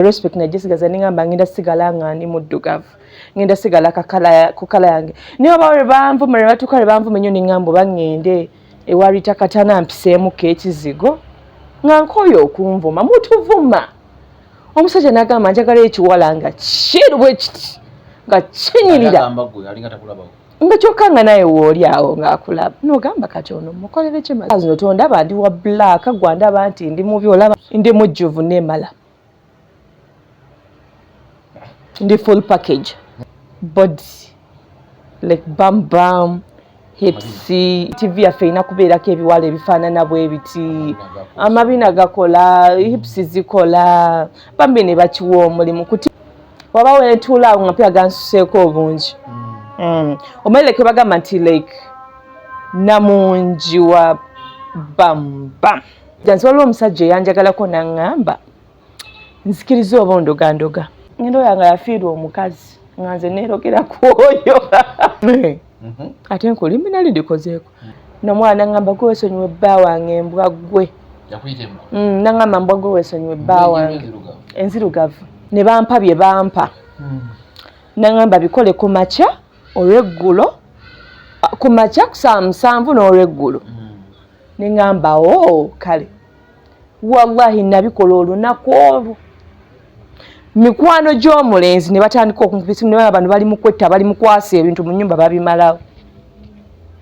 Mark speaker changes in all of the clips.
Speaker 1: Respect nagisigaza, nengamba ngenda sigala nga ndi muddugavu, ngenda sigala ku colour yange. Naye oba lwe banvuma, lwe batuuka lwe banvuma ennyo, neŋŋamba oba ŋŋende ewa Rita Katana mpiseemuko ekizigo nga nkooye okunvuma. Mutuvuma. Omusajja n'agamba, "Njagala ekiwala nga kyeru bwe kiti, nga kinyirira."
Speaker 2: Agamba gwe alinga takulabawo.
Speaker 1: Nga kyokka nga naye wooli awo ng'akulaba, n'ogamba, "Kati ono mukolere ki?" Zino tondaba ndi wa black, gwandaba nti ndi mubi, olaba ndi mujjuvu, neemala ndi full package, body like bam bam, hips. TV yaffe erina kubeerako ebiwala ebifaanana bwe biti, amabina gakola, hips zikola, bambi ne bakiwa omulimu kuti waba wentuula awo nga mpya gansuseeko obungi. Omanyi like bagamba nti like namungi wa bam bam. Jansi waliwo omusajja eyanjagalako naŋŋamba nzikiriza oba ondogandoga, ngenda oyo nga yafiirwa omukazi, nga nze neerogera ku oyo. Ate nkulimbi nali ndikozeeko nomwana, naŋŋamba, "Gwe weesonyiwa ebba wange, embwa ggwe."
Speaker 2: Yakuyita embwa?
Speaker 1: Naŋŋamba, "Mbwa gwe, weesonyiwa ebba wange."
Speaker 2: Enzirugavu.
Speaker 1: Enzirugavu. Ne bampa bye bampa, naŋŋamba bikole ku makya olweggulo, ku makya ku saa 7 n'olweggulo. Ne ŋŋamba, "O kale." Wallahi nabikola olunaku olwo, mikwano gy'omulenzi ne batandika okunkuba esimu, ne baba bano bali mu kwetta, bali mu kwasa ebintu mu nnyumba, babimalawo.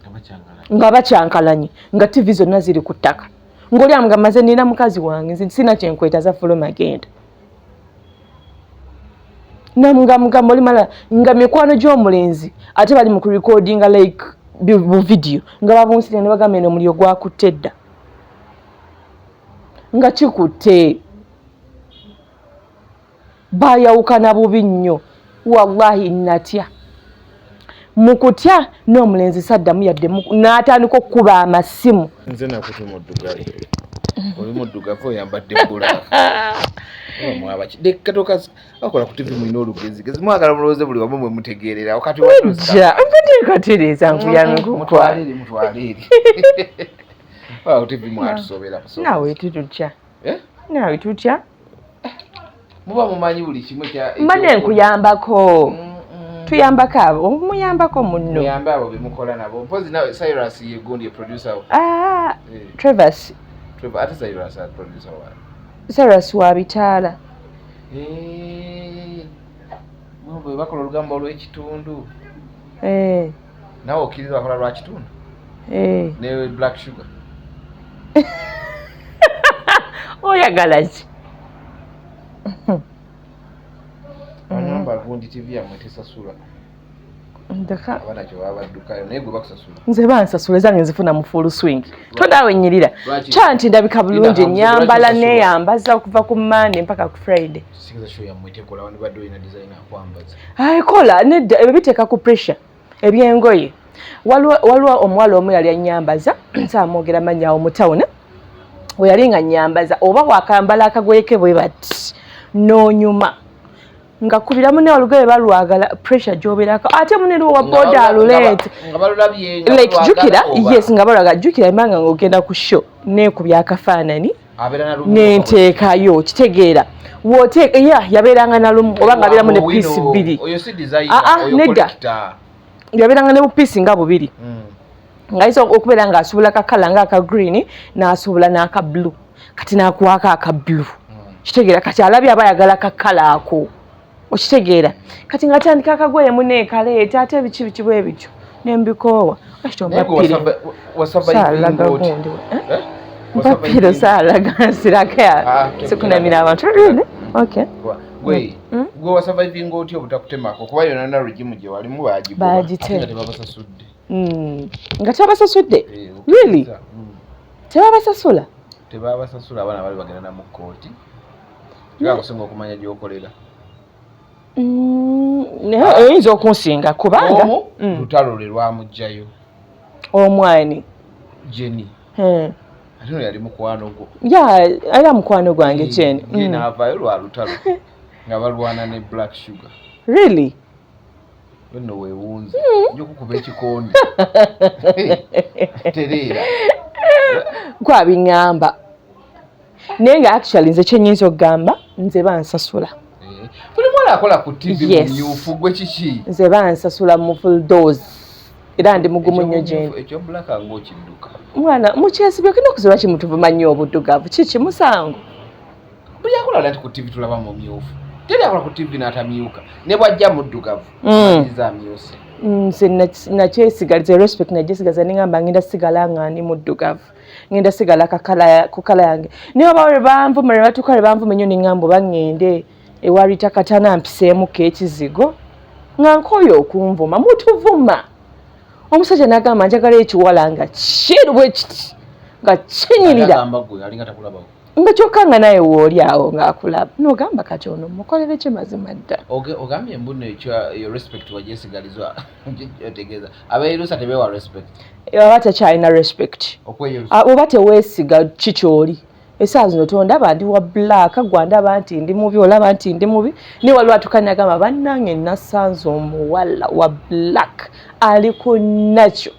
Speaker 2: Nga bakyankalanye.
Speaker 1: Nga bakyankalanye, nga TV zonna ziri ku ttaka, ng'oli amugamba, "Nze nina mukazi wange, nze sina kyenkwetaza, fuluma genda." Nga mugamba olimala, nga mikwano gy'omulenzi ate bali mu kurecordinga like bu video, nga babunsira ne bagamba, "Eno omuliro gwakutte dda." Nga kikutte, bayawukana bubi nnyo. Wallahi natya. Mu kutya n'omulenzi saddamu yadde n'atandika okukuba amasimu.
Speaker 2: Nze nakuti muddugavu, oli muddugavu, oyambadde black, mwabaki? Lekatoka bakola ku TV, mulina olugezigezi, mwagala mulowooze buli wamu mwe mutegeerera wakati.
Speaker 1: Ojja mpateekatereeza nkuyambe.
Speaker 2: Mutwale eri, mutwale eri. Ku TV mwatusobera.
Speaker 1: Naawe tututya.
Speaker 2: Eh?
Speaker 1: Naawe tutya.
Speaker 2: Muba mumanyi buli kimu ekya
Speaker 1: Mbadde nkuyambako, tuyambako abo, muyambako munno.
Speaker 2: Muyambe abo bemukola nabo. Mpozi nawe Cyrus ye gundi ye producer wo.
Speaker 1: Ah,
Speaker 2: Eh.
Speaker 1: Trevors.
Speaker 2: Trevor, ate Cyrus a producer wa?
Speaker 1: Cyrus wa bitaala.
Speaker 2: Eh, bwe bakola olugambo olw'ekitundu.
Speaker 1: Eh,
Speaker 2: nawe okkiriza bakola lwa kitundu?
Speaker 1: Eh.
Speaker 2: Ne Black Sugar.
Speaker 1: Oyagala ki?
Speaker 2: Bagamba gundi TV yammwe tesasula.
Speaker 1: Ndeka.
Speaker 2: Abaana kye baba baddukayo, naye gwe bakusasula.
Speaker 1: Nze bansasula, ezange nzifuna mu full swing, tonaawe nyirira.
Speaker 2: Lwaki?
Speaker 1: Kya nti ndabika bulungi,
Speaker 2: Linda,
Speaker 1: nyambala,
Speaker 2: lwaki osasula?
Speaker 1: Neeyambaza okuva ku Monday mpaka ku Friday.
Speaker 2: Singa show yammwe tekola, wandibadde olina design akwambaza.
Speaker 1: Ekola nedda, ebyo biteeka ku pressure ebyengoye. Waliwo omuwala omu yali annyambaza, nsaamwogera mannya awo mu tawuni, we yali nga nnyambaza, oba wakambala akagoye ke bwe bati n'onyuma nga kubira munne olugoye balwagala, pressure gy'obeerako, ate munne lwo wa boda aluleete.
Speaker 2: Nga balulabye nga
Speaker 1: Like
Speaker 2: balwagala
Speaker 1: jjukira
Speaker 2: oba?
Speaker 1: Yes, nga balwaga. Jjukira embanga ng'ogenda ku show neekubya akafaananyi
Speaker 2: Abeera na lumu.
Speaker 1: Nenteekayo, kitegeera wote ya yabeeranga na lumu oba nga abeeramu ne piece bbiri.
Speaker 2: Oyo si designer.
Speaker 1: Ah, ah,
Speaker 2: oyo
Speaker 1: nedda.
Speaker 2: Collector.
Speaker 1: Yabeeranga ne bupiece nga bubiri, ng'ayinza okubeera ng'asobola ka colour nga aka green, n'asobola n'aka blue, kati n'akuwaako aka blue. Kitegeera kati alabye aba ayagala ka colour ako, okitegeera? Kati ng'atandika akagoye muneekaleeta ate biki biki bwe bityo, nembikoowa.
Speaker 2: Naye gwe
Speaker 1: Saalaga
Speaker 2: wasurvivinga oti?
Speaker 1: gundi, eh?
Speaker 2: Eh?
Speaker 1: Mpapiro saalaga nsiraka.
Speaker 2: Ah,
Speaker 1: sikunamira abantu, really? Okay.
Speaker 2: Gwe gwe wasurvivinga otya obutakutemako? Kuba yonna na regime gye walimu bagigoba.
Speaker 1: Bagite.
Speaker 2: Ate nga tebabasasudde.
Speaker 1: Nga tebabasasudde?
Speaker 2: Eh,
Speaker 1: Really?
Speaker 2: okkiriza?
Speaker 1: Tebabasasula?
Speaker 2: Tebabasasula. Abaana bali bagenda na mu kkooti, gakusinga okumanya gyokolera.
Speaker 1: Naye oyinza okunsinga kubanga
Speaker 2: Omu lutalo lwe lwamugjayo.
Speaker 1: Omwani?
Speaker 2: Jeni. Ate no yali mukwano gwo.
Speaker 1: Ya, era mukwano gwange Jeni.
Speaker 2: Ye naavaayo lwa lutalo nga balwana ne Black Sugar.
Speaker 1: Really?
Speaker 2: Nno weewunze nja okukuba ekikonde, tereera.
Speaker 1: Gwabiŋŋamba, naye nga actually nze kyenyinza okugamba Nze bansasula.
Speaker 2: Eh, buli muwala akola ku TV
Speaker 1: Yes.
Speaker 2: mumyufu, gwe kiki?
Speaker 1: Nze bansasula mu full dose, era ndi mugumu nnyo gyendi.
Speaker 2: Ekyo black ng'okidduka.
Speaker 1: Mwana mukyesibyeko ennaku, lwaki mutuvuma nnyo obuddugavu? Kiki, musango?
Speaker 2: Buli akola nti ku TV tulaba mumyufu, teri akola ku TV n'atamyuka, ne bwajja muddugavu amaliriza amyuse.
Speaker 1: Nze nakyesigaliza, respect nagyesigaza, nengamba ngenda sigala nga ndi muddugavu, ngenda sigala ku colour yange. Naye oba lwe banvuma, lwe batuuka lwe banvuma ennyo, neŋŋamba oba ŋŋende ewa Rita Katana mpiseemuko ekizigo nga nkooye okunvuma. Mutuvuma. Omusajja n'agamba, njagala ekiwala nga kiru bwe kiti, nga kinyirira.
Speaker 2: Agamba gwe alinga takulabawo.
Speaker 1: Nga kyokka nga naye wooli awo ng'akulaba, n'ogamba kati ono mukolere ki mazima ddala?
Speaker 2: Ogambye mbuno ekyo, eyo respect wagyesigalizwa, otegeeza abeerusa tebeewa respect?
Speaker 1: Oba tekyalina respect.
Speaker 2: Okweyerusa.
Speaker 1: Ah, oba teweesiga ki kyoli. Essaawa zino tondaba ndi wa black, gwandaba nti ndi mubi, olaba nti ndi mubi, naye waliwo atuka nagamba, bannange nasanze omuwala wa black ali ku nakyo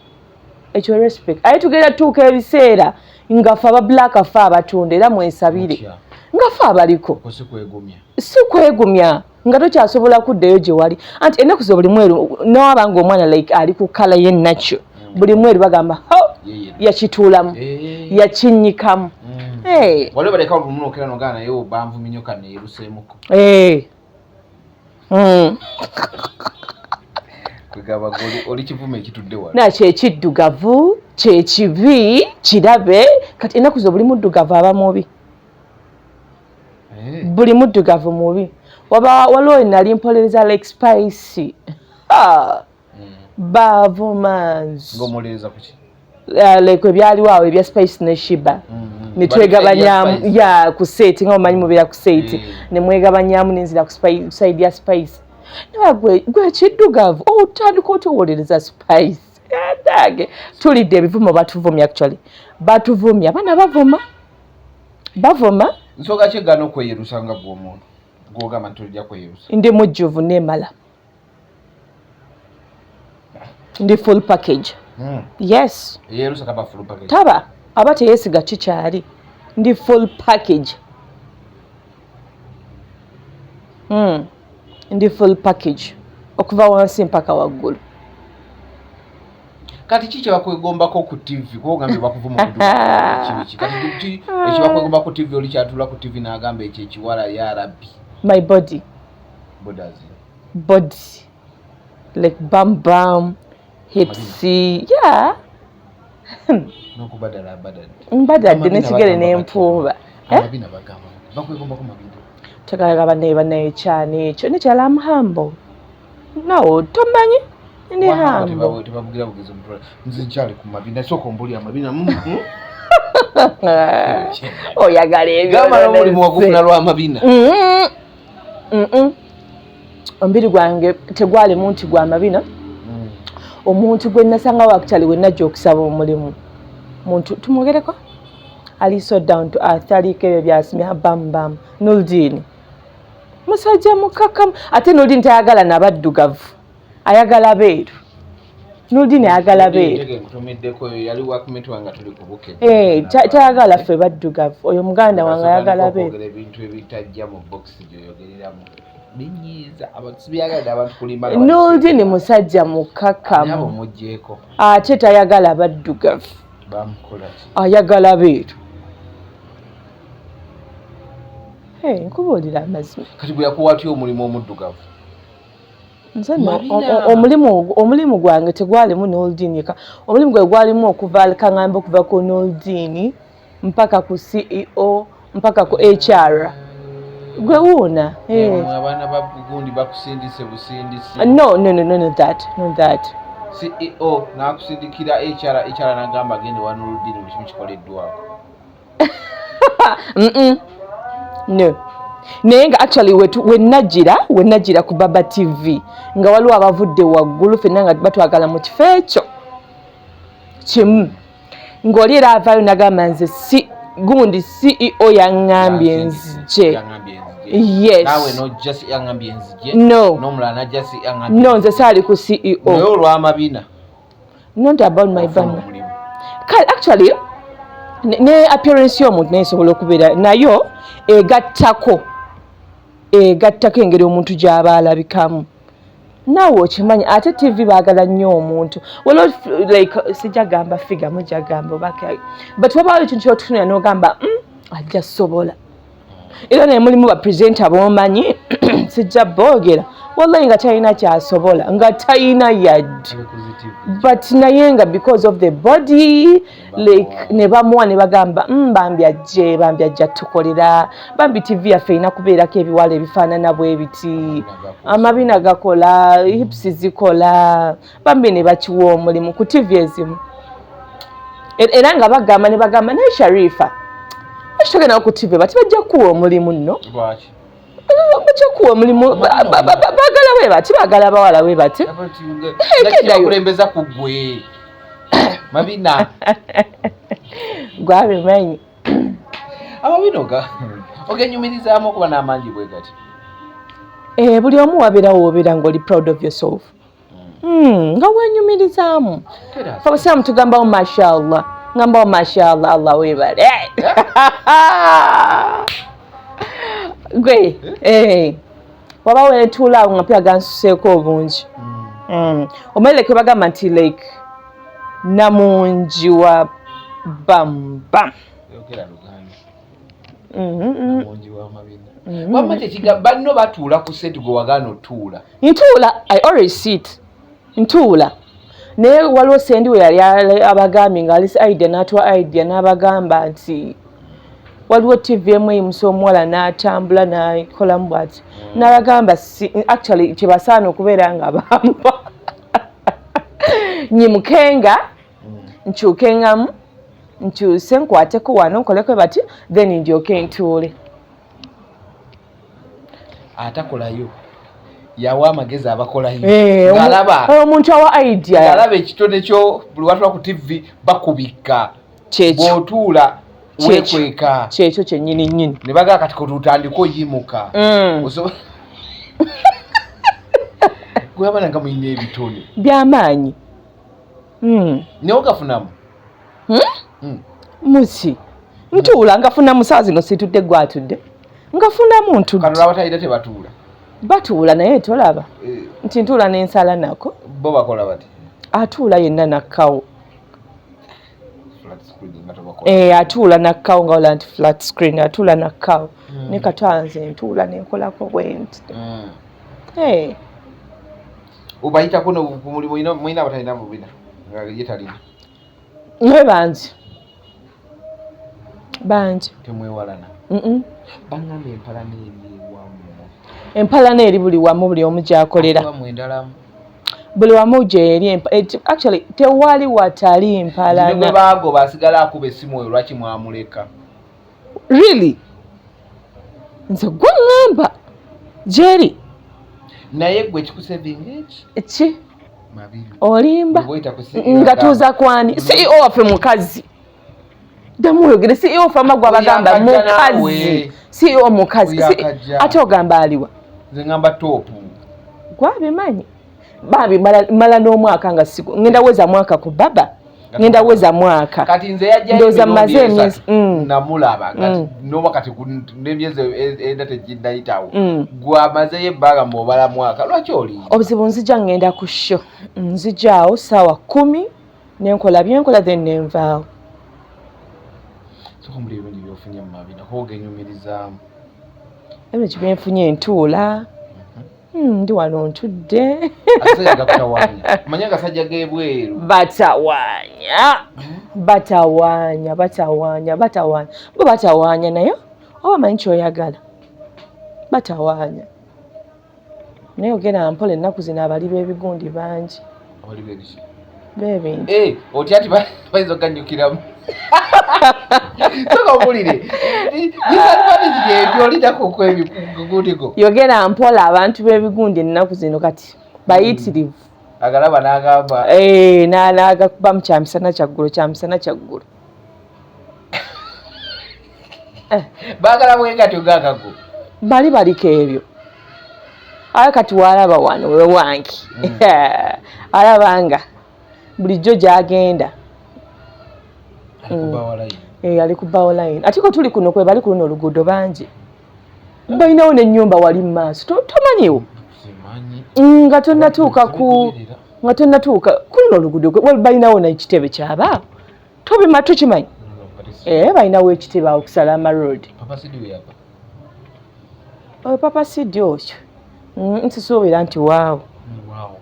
Speaker 1: ekyo respect. Aye tugenda tutuuka ebiseera nga fe aba black fe abatunda, era mwesabire.
Speaker 2: Mutya?
Speaker 1: Nga fe abaliko.
Speaker 2: Okwo si kwegumya?
Speaker 1: Si kwegumya, nga tokyasobola kuddayo gye wali. Anti ennaku zo buli mweru nowaba nga omwana like ali ku colour ye nakyo, buli mweru bagamba ho.
Speaker 2: Ye.
Speaker 1: Yakituulamu.
Speaker 2: Eh.
Speaker 1: Yakinnyikamu. Hey.
Speaker 2: Waliwo baleka olumulokera nogana naye banvuminyo kaneeruseemuko.
Speaker 1: Hey.
Speaker 2: Kwegamba oli kivume ekitudde wano.
Speaker 1: Na kyekiddugavu kyekibi kirabe. Kati ennaku zo buli muddugavu aba mubi.
Speaker 2: Eh.
Speaker 1: Buli muddugavu mubi. Waba waliwo nali mpolereza like Spice. Ah, bavuma nze.
Speaker 2: Ng'omuwolereza kuki?
Speaker 1: Like ebyaliwo awo ebya Spice ne Sheebah, netwegabanyamu.
Speaker 2: Bali
Speaker 1: Ya ku set, nga omanyi mubeera ku set. Nemwegabanyamu, nenzira ku side ya Spice. Naye gwe kiddugavu otandika otuwolereza Spice. Adange tulidde ebivumo, batuvumya, actually batuvumya, abaana bavuma, bavuma.
Speaker 2: Nsonga ki egaana okweyerusa nga gwe omuntu gwogamba nti olijja kweyerusa?
Speaker 1: Ndi mujjuvu nemala, ndi full package. Yes.
Speaker 2: Eyerusa taba full package.
Speaker 1: Taba, aba teyesiga kikyali. Ndi full package. Ndi full package okuva wansi mpaka waggulu.
Speaker 2: Kati ki kyebakwegombako ku TV? Kuba ogambye bakuvuma kibi ki? Kati ki ekibakwegomba ku TV? Oli kyatula ku TV n'agamba ekyo ekiwala, ya rabbi.
Speaker 1: My body.
Speaker 2: Body?
Speaker 1: Body like bam bam, hips, yeah.
Speaker 2: N'okubadala abadadde.
Speaker 1: Mbadadde nekigere nempuuba. Eh?
Speaker 2: Amabina bagamba bakwegombako mabina.
Speaker 1: Tagalaga bannaye, bannaye kyana ekyo nekyala amuhambo nawo tomanyi ndi hambo.
Speaker 2: Tebabugira bugizi omutwala, nze nkyali ku mabina, sooka ombuli amabina.
Speaker 1: Oyagala ebyo.
Speaker 2: Gamba n'omulimu wagufuna lw'amabina.
Speaker 1: Omubiri gwange tegwalimu nti gwa mabina. Omuntu gwe nasangawo, actually we najja okusaba omulimu, muntu tumwogereko ali so down to earth, aliko ebyo byasimya bam bam. Nuldini musajja mukakamu, ate Nuldini tayagala nabaddugavu, ayagala beeru. Nuldini ayagala beeru.
Speaker 2: Ntege nkutumiddeko, oyo yali workmate wange nga tuli ku Bukedde.
Speaker 1: Eh, tayagala ffe baddugavu. Oyo muganda wange ayagala beeru.
Speaker 2: Okwogera ebintu ebitajja mu box gyoyogereramu binyiiza abantu, sibyagadde abantu kulimba.
Speaker 1: Nuldini musajja
Speaker 2: abo
Speaker 1: mukakamu.
Speaker 2: Mugjeeko.
Speaker 1: Ate tayagala baddugavu.
Speaker 2: Bamukola ki?
Speaker 1: Ayagala beeru. Hey, nkubuulira amazima.
Speaker 2: Kati gwe yakuwa atya omulimu omuddugavu?
Speaker 1: Nze nno,
Speaker 2: Mabina.
Speaker 1: omulimu gwange tegwalimu Noldin yekka. Omulimu gwe gwalimu okuva kaŋŋambe okuva ku Noldin mpaka ku CEO mpaka ku HR gwe wuuna. Eh.
Speaker 2: Mmwe abaana ba gundi bakusindise busindisi.
Speaker 1: No, no, no, no, not that, not that.
Speaker 2: CEO n'akusindikira HR, HR n'agamba agende wa Noludini, buli kimu kikoleddwako.
Speaker 1: No, naye nga actually wenajjira ku Baba TV nga waliwo abavudde waggulu, ffenna nga batwagala mu kifo ekyo kimu, ng'oli era avaayo nagamba nze si gundi CEO yaŋŋambye nzije.
Speaker 2: Yaŋŋambye nzije.
Speaker 1: Yes.
Speaker 2: Naawe nojja, si yaŋŋambye nzije.
Speaker 1: No.
Speaker 2: N'omulala najja, si yaŋŋambye.
Speaker 1: No, nze saali ku
Speaker 2: Naye
Speaker 1: CEO.
Speaker 2: olw'amabina
Speaker 1: Not about my
Speaker 2: ofuna
Speaker 1: bana.
Speaker 2: omulimu.
Speaker 1: Kale actually ne appearance y'omuntu naye esobola okubeera nayo egattako. Egattako engeri omuntu gy'aba alabikamu, naawe okimanyi. Ate TV baagala nnyo omuntu, well, like sijja gamba figure, mujja gamba oba, but wabaawo ekintu kyotutunira n'ogamba, ajja sobola." Era naye mulimu bapresenter b'omanyi, sijja boogera, wallahi nga talina kyasobola, nga talina yadde, but naye nga because of the body, like ne bamuwa ne bagamba, bambi ajje, bambi ajja tukolera, bambi TV yaffe erina kubeerako ebiwala ebifaanana bwe biti, amabina gakola, hips zikola," bambi ne bakiwa omulimu ku TV ezimu. Era nga bagamba ne bagamba, "Naye Sharifa, ekitogenda ku TV bati bajja kukuwa omulimu nno, bajja kukuwa omulimu, baagala bwe bati, baagala abawala bwe bati."
Speaker 2: Kulembeza ku gwe mabina.
Speaker 1: Gwabimanyi.
Speaker 2: Amabina ogenyumirizaamu okuba n'amangi bwe gati?
Speaker 1: Eh, buli omu wabeerawo wobeera ng'oli proud of yourself, nga wenyumirizaamu. Fe abasiraamu tugambawo mashallah, ngambawo mashallah, Allah webale gwe. Eh, waba wentuula awo nga mpya gansuseeko obungi. Omanyi like bagamba nti like namungi wa bam bam.
Speaker 2: Wamma tekiga banno batuula ku set, gwe wagaana otuula.
Speaker 1: Ntuula, I always sit, ntuula. Naye waliwo sendi we yali abagambye nga alisi idea, n'atuwa idea n'abagamba nti waliwo TV emu eyimusa omuwala n'atambula n'akolamu bwati, n'abagamba actually kyebasaana okubeera nga bamba nyimukenga, nkyukengamu, nkyuse, nkwateko wano, nkoleko bati, then ndyoke ntuule.
Speaker 2: Atakolayo yawa amagezi abakolayo.
Speaker 1: Eh,
Speaker 2: ng'alaba
Speaker 1: omuntu awa idea.
Speaker 2: Ng'alaba ekitone kyo, buli watula ku TV bakubikka.
Speaker 1: Kyekyo.
Speaker 2: Bw'otuula
Speaker 1: Kyekyo.
Speaker 2: weekweka.
Speaker 1: Kyekyo kyennyini nnyini.
Speaker 2: Ne bagamba kati kotutandike oyimuka. Gwe abaana nga mulina ebitone.
Speaker 1: Byamaanyi.
Speaker 2: Naye ogafunamu?
Speaker 1: Hmm? Muki ntuula ngafuna musaa zino, situdde, gwatudde, ngafunamu ntudde.
Speaker 2: Kano abatalina tebatuula?
Speaker 1: Batuula, naye tolaba
Speaker 2: Eh,
Speaker 1: nti ntuula n'ensala nako.
Speaker 2: Bo bakola bati?
Speaker 1: Atuula yenna nakkawo.
Speaker 2: Flat screen nga tobakola.
Speaker 1: Eh, atuula nakkawo nga wala nti flat screen, atuula nakkawo. Ne katwala nze ntuula nenkolako bwenti. Eh,
Speaker 2: Obayitako ku mulimu, mulina abatalina bubina nga ye talina?
Speaker 1: Naye bangi bangi.
Speaker 2: Temwewalana?
Speaker 1: Mm-mm.
Speaker 2: Baŋŋamba empalana eri ewamu.
Speaker 1: Empalana eri buli wamu, buli omu gyakolera.
Speaker 2: Wamu endalamu.
Speaker 1: Buli wamu gyeri actually tewali watali
Speaker 2: Ne gwe
Speaker 1: mpalana.
Speaker 2: baagoba asigala akuba essimu, oyo lwaki mwamuleka?
Speaker 1: Really, nze gwe ŋŋamba gyeri.
Speaker 2: Naye gwe kikusevinga eki?
Speaker 1: Ki?
Speaker 2: Mabiri.
Speaker 1: Olimba.
Speaker 2: Bw'oyita ku CEO
Speaker 1: Nga tuuza kwani? CEO waffe mukazi, ddamu oyogere. CEO waffe amagwa abagamba
Speaker 2: Oyo akajja
Speaker 1: mukazi.
Speaker 2: naawe.
Speaker 1: CEO mukazi.
Speaker 2: Oyo akajja.
Speaker 1: Ate ogamba aliwa?
Speaker 2: Nze ŋŋamba top.
Speaker 1: Gwabimanyi bambi, mala n'omwaka nga siku ngenda weza mwaka ku baba, ngenda weza mwaka.
Speaker 2: Kati nze yajjayo
Speaker 1: Ndowooza
Speaker 2: emirundi
Speaker 1: mmaze
Speaker 2: 3.
Speaker 1: emyezi.
Speaker 2: Namulaba kati noma kati n'emyezi enda teginnayitawo. Gwe amazeyo ebbanga mwobala mwaka, lwaki oli
Speaker 1: Obuzibu nzija ngenda ku show, nzijaawo saawa 10 nenkola byenkola, then nenvaawo.
Speaker 2: Soka muli ebirungi byofunye mu mabina kuba ogenyumirizaamu.
Speaker 1: Ebyo byenfunye, ntuula. Ndi wano ntudde.
Speaker 2: Agasajja gakutawaanya, manye agasajja g'ebweru.
Speaker 1: Batawaanya, batawaanya, batawaanya, batawaanya, bo batawaanya, naye oba manyi kyoyagala, batawaanya. Naye ogera mpola, ennaku zino abali b'ebigundi bangi.
Speaker 2: Abali b'ebiki?
Speaker 1: B'ebintu.
Speaker 2: Eh, otya nti bayinza okuganyukiramu? Soka owulire disadvantage ebyo olindako kwebigundiko.
Speaker 1: Yogera mpola, abantu b'ebigundi ennaku zino kati bayitirivu.
Speaker 2: Agalaba n'agamba.
Speaker 1: Eh, n'agakubamu kyamisana kyaggulo, kyamisana kyaggulo.
Speaker 2: Baagala bwegatyo gagago.
Speaker 1: Bali baliko ebyo, aye kati walaba wano wewange alaba nga bulijjo gyagenda. Eh, ali ku line, ate ko tuli kuno kwe bali ku luno oluguudo bangi. Balinawo n'ennyumba wali mu maaso. Tomanyiwo?
Speaker 2: Simanyi.
Speaker 1: Nga tonnatuuka ku nga tonnatuuka kuno oluguudo, balinawo n'ekitebe kyabaawo. Tobima, tukimanyi. Eh, balinawo ekitebe awo ku Salama Road.
Speaker 2: Papa Sidi we yava.
Speaker 1: Oyo Papa Sidi oyo, nsisuubira nti waawo.
Speaker 2: Waawo.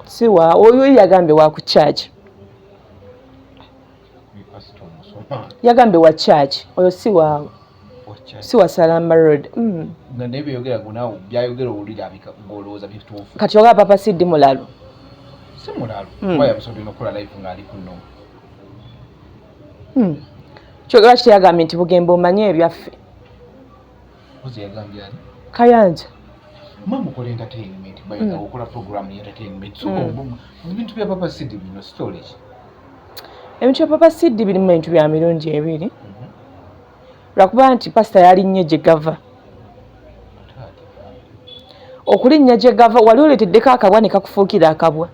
Speaker 1: Si waawo, oyo yagambye wa ku church.
Speaker 2: Pastor omusoma.
Speaker 1: Yagambye wa church, oyo si waawo.
Speaker 2: Wa church.
Speaker 1: Si wa Salama Road.
Speaker 2: Nga naye byeyogera ngo naawe byayogera owulira ng'olowooza bituufu.
Speaker 1: Kati ogamba Papa Sidi mulalu?
Speaker 2: Si mulalu. Kuba yamusobodde n'okukola live ng'ali ku nno.
Speaker 1: Kyogera kiti, yagambye nti Bugembe omanye ebyaffe.
Speaker 2: Mpozi yagambye ani?
Speaker 1: Kayanja.
Speaker 2: Mama okola entertainment, by the okola program ya entertainment. So ebintu bya Papa Sidi bino storage.
Speaker 1: Ebintu bya Papa Sidi birimu ebintu bya mirundi ebiri, lwakuba nti pasita yalinnye gye gava. Okulinnya gye gava, wali oleeteddeko akabwa ne kakufuukira akabwa.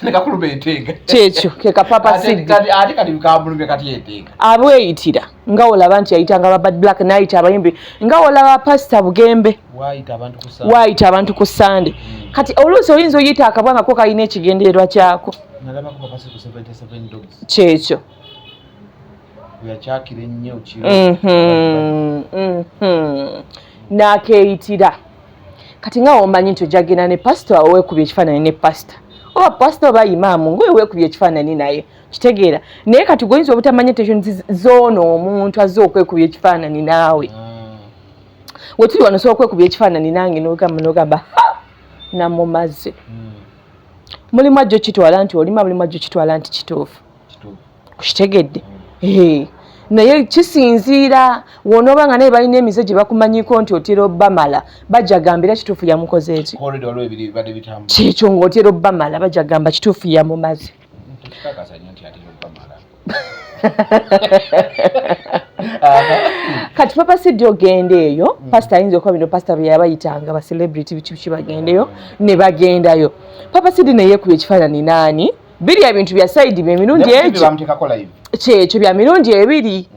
Speaker 2: Nekakuluma enteega.
Speaker 1: Kyekyo ke kapapa Sidi.
Speaker 2: Ate kati kamulumye kati enteega.
Speaker 1: Abweyitira nga olaba nti yayitanga ba Bad Black, n'ayita abayimbi, nga olaba Pasita Bugembe.
Speaker 2: Waayita abantu ku ssande.
Speaker 1: Waayita abantu ku Sande. Kati oluusi oyinza oyita akabwa nga ko kalina ekigendererwa kyako.
Speaker 2: Nalabako Papa Sidi ku 77 Dogs.
Speaker 1: Kyekyo.
Speaker 2: Yakyakira ennyo kiro.
Speaker 1: N'akeeyitira. Kati nga omanyi nti ojja genda ne pasita, weekubye ekifaananyi ne pasita, oba pasita oba imaamu, ngaoyo weekubye ekifaananyi naye, kitegeera. Naye kati gweoyinza obutamanya intentions z'ono omuntu azze okwekubya ekifaananyi naawe. Wetuli wano osobola okwekubya ekifaananyi nange nogamba ha, namumaze. Mulimu ajja okitwala nti olima, mulimu ajja okitwala nti kituufu. Kukitegedde? Naye kisinziira wonooba nga naye balina emize gye bakumanyiko nti otera obbamala, bajja gambira kituufu yamukoze eki.
Speaker 2: Already waliwo ebiri bibadde bitambula.
Speaker 1: Kyekyo, ng'otera obbamala, bajja gamba kituufu yamumaze.
Speaker 2: Tekikakasa nnyo nti atera obbamala.
Speaker 1: Kati Papa Sidi ogenda eyo, pasita ayinza okuba bino pasita bye yabayitanga ba celebrity biki biki, bagendeyo ne bagendayo. Papa Sidi neyeekuba ekifaananyi naani, biri ebintu bya side byemirundi egyo.
Speaker 2: Bamuteekako live.
Speaker 1: Kyekyo, bya mirundi ebiri.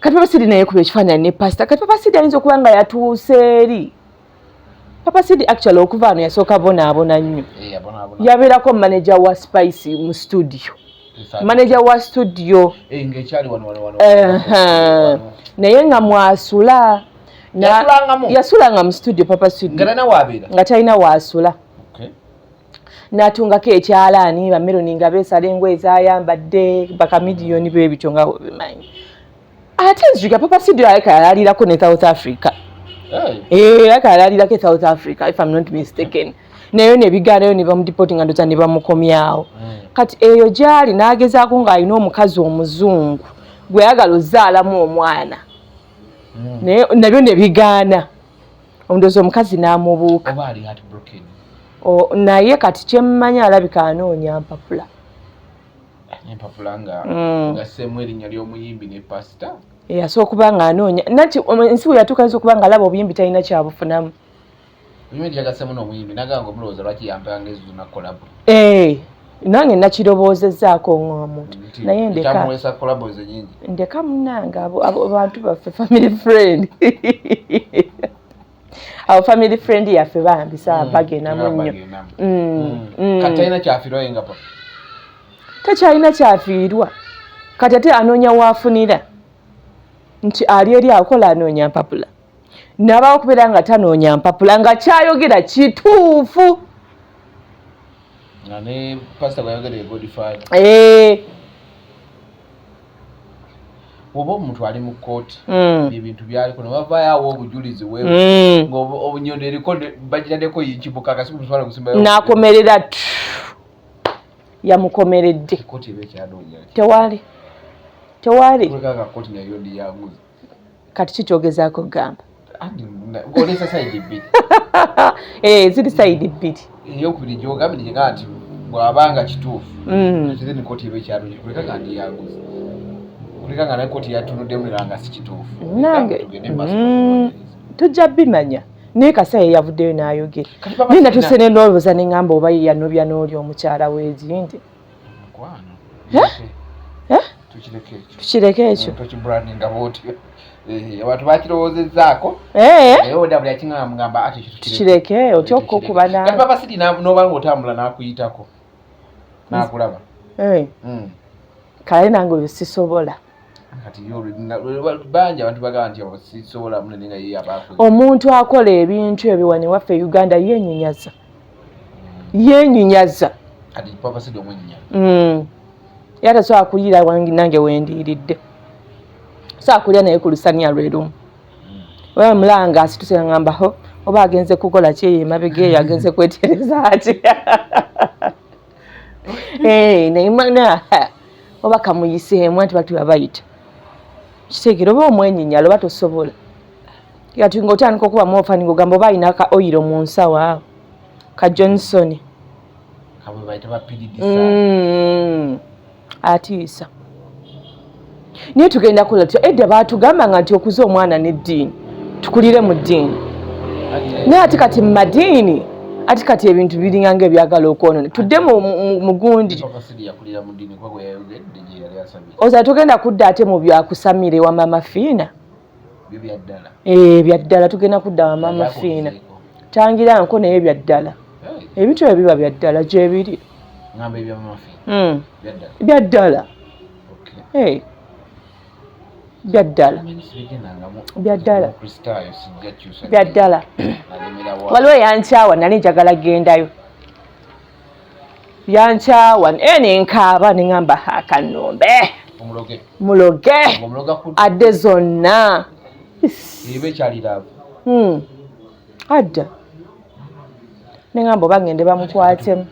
Speaker 1: Kati Papa Sidi neyeekuba ekifaananyi ne pasita. Kati Papa Sidi ayinza okuba nga yatuuse eri. Papa Sidi actually okuva ano yasooka bonaabona nnyo.
Speaker 2: Eh, abonaabona.
Speaker 1: Yabeerako manager wa Spice mu studio, manager wa studio.
Speaker 2: Eh, ng'ekyali wano wano wano.
Speaker 1: Naye nga mwasula.
Speaker 2: Yasulangamu?
Speaker 1: Yasulanga mu studio, Papa Sidi.
Speaker 2: Nga talina waabeera.
Speaker 1: Nga talina waasula. N'atungako ekyalaani, bameroni nga beesala engoye zayambadde, bakamidiyoni bwe bityo nga bimanyi. Ate nzijukira Papa Sidi aleka yalalirako ne South Africa.
Speaker 2: Hey.
Speaker 1: Eh, aleka yalalirako e South Africa, if I'm not mistaken, naye nebigaanayo ne bamudeportinga, ndoza ne bamukomyawo. Kati eyo gyali n'agezaako ng'alina omukazi omuzungu gwe yagala ozaalamu omwana, naye nabyo ne bigaana, ndowooza omukazi n'amubuuka.
Speaker 2: Oba ali heartbroken.
Speaker 1: Naye kati kyemmanyi, alabika anoonya mpapula.
Speaker 2: Empapula nga nga seemu erinnya ly'omuyimbi ne pasita.
Speaker 1: Asobola okuba nga anoonya nati ensi bwe yatuuka, ayinza okuba nga alaba obuyimbi talina kyabufunamu.
Speaker 2: Oyimbi yagassemu n'omuyimbi nagamba omulowooza lwaki yampanga ezo zonna collabo.
Speaker 1: Eh, nange nakirowoozezzaako ng'omuntu, naye ndeka.
Speaker 2: Ekyamuweesa collabo ezo nyingi.
Speaker 1: Ndeka munnange, abo bantu baffe, family friend, abo family friend yaffe, bambi saa bagendamu nnyo.
Speaker 2: Bagendamu. Kati talina kyafiirwayo nga papa.
Speaker 1: Takyalina kyafiirwa kati, ate anoonya waafunira nti ali eri akola, anoonya mpapula, nabawo okubeera nga tanoonya mpapula nga kyayogera kituufu.
Speaker 2: Nga ne pasita bwayogera e Godfather.
Speaker 1: Eh,
Speaker 2: Oba omuntu ali mu kkooti, ebintu byaliko ne wavaayo awo obujulizi we nga obunyondo eriko bagiraddeko yinkibuka kasi kumuswala gusimbayo.
Speaker 1: N'akomerera tu yamukomeredde.
Speaker 2: Kkooti eba ekyanoonya ki?
Speaker 1: Tewali, tewali.
Speaker 2: Kuleka nga kkooti nayo ndi yanguzi.
Speaker 1: Kati kikyogezaako kugamba?
Speaker 2: Ng'oleesa side bbiri.
Speaker 1: Eh, ziri side bbiri.
Speaker 2: Eyokubiri gyogambye nti nti bw'abanga kituufu, then kkooti eba ekyanoonya kuleka nga ndi yanguzi, kuleka nga naye kkooti yatunuddemu era nga si kituufu.
Speaker 1: Nange
Speaker 2: Tugende mu maaso n'okunoonyereza.
Speaker 1: Tujja bimanya, naye kasaye yavuddeyo n'ayogera.
Speaker 2: Kati Papa
Speaker 1: Naye
Speaker 2: Sina-
Speaker 1: natuse ne ndowooza ne ŋŋamba oba ye yanobya n'oli omukyala w'egindi.
Speaker 2: Mukwano.
Speaker 1: Eh?
Speaker 2: Tukireke ekyo.
Speaker 1: Tukireke ekyo.
Speaker 2: Tokibrandinga bwotyo. Eh, abantu bakirowoozezzaako.
Speaker 1: Eh.
Speaker 2: Naye wenda buli akingamba mugamba ate ekyo
Speaker 1: tukireke, otya okukuba
Speaker 2: na kati Papa Sidi n'oba ng'otambula n'akuyitako n'akulaba.
Speaker 1: Eh. Kale nange oyo sisobola.
Speaker 2: Kati yo bangi abantu bagamba nti abo sisobola munene nga ye abaako.
Speaker 1: Omuntu akola ebintu ebyo wano ewaffe e Uganda yeenyinyaza. Yeenyinyaza.
Speaker 2: Kati Papa Sidi omwenyinyala.
Speaker 1: Era tasobola kuliira nange wendiiridde. Sobola kulya naye ku lusaniya lwe lumu. Oba mulanga asituse ngamba ho oba agenze kukola ki eyo emabega eyo agenze kwetereza ati. Eh, naye mana oba kamuyiseemu anti batu babayita. Kitegeera oba omwenyinyala oba tosobola. Kati ng'otandika okubamu ofani ng'ogamba oba alina ka oyiro mu nsawo awo ka Johnson. Atiisa. Naye tugenda kukola tutya? Edda baatugambanga nti okuza omwana n'eddiini, tukulire mu ddiini. Naye ate kati mu madiini, ate kati ebintu biringa ng'ebyagala okwonoona. Tudde mu gundi. Oza tugenda kudda ate mu byakusamira ewa Mama Fiina. Eh, bya ddala tugenda kudda wa Mama Fiina. Tangira nko naye bya ddala. Ebintu ebyo biba bya ddala gyebiri. Bya ddala. Bya ddala. Bya ddala. Bya ddala. Waliwo eyankyawa nali njagala gendayo. Yankyawa nenkaaba ne ŋŋamba akannombe. Muloge. Adde zonna. Adda. Ne ŋŋamba oba ngende bamukwatemu.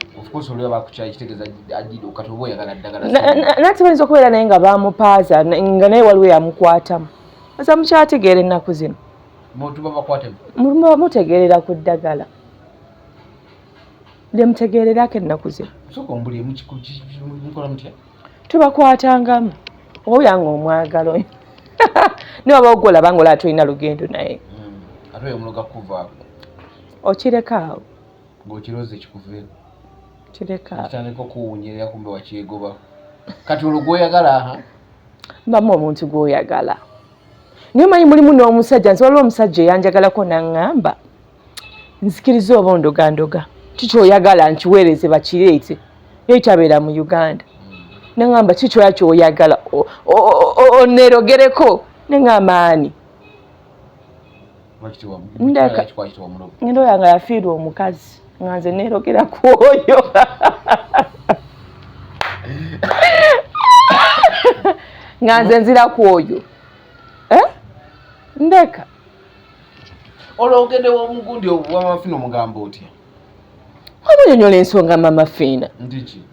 Speaker 1: Nati bayinza okubeera naye nga bamupaaza nga naye waliwo eyamukwatamu. Oza mukyategeera ennaku zino. Mutegeerera ku ddagala. Lyemutegeererako ennaku zino. Tubakwatangamu. Owulira ng'omwagala oyo. Naye oba ogwolaba ng'olaba tolina lugendo naye.
Speaker 2: Ate oyo omuloga kukuvaako.
Speaker 1: Okireka awo.
Speaker 2: Ng'okirooza ekikuveeko.
Speaker 1: Kireka awo.
Speaker 2: Kitandika okuwunyirira kumbe wakyegoba. Kati olwo gw'oyagala aha?
Speaker 1: Mbamu omuntu gw'oyagala. Naye omanyi mulimu n'omusajja, nze waliwo omusajja eyanjagalako n'aŋŋamba nzikiriza oba ondogandoga kikyoyagala nkiweereze bakireete, naye tabeera mu Uganda. N'aŋŋamba kikyoya kyoyagala oneerogereko, ne ŋŋamba ani? Ndeka ngendo yange yafiirwa omukazi nga nze neerogera ku oyo. Nga nze nzira ku oyo. Ndeka.
Speaker 2: Olwo ogende w'omugundi wa Mama Fiina omugamba otya?
Speaker 1: Omunyonyola ensonga Mama Fiina.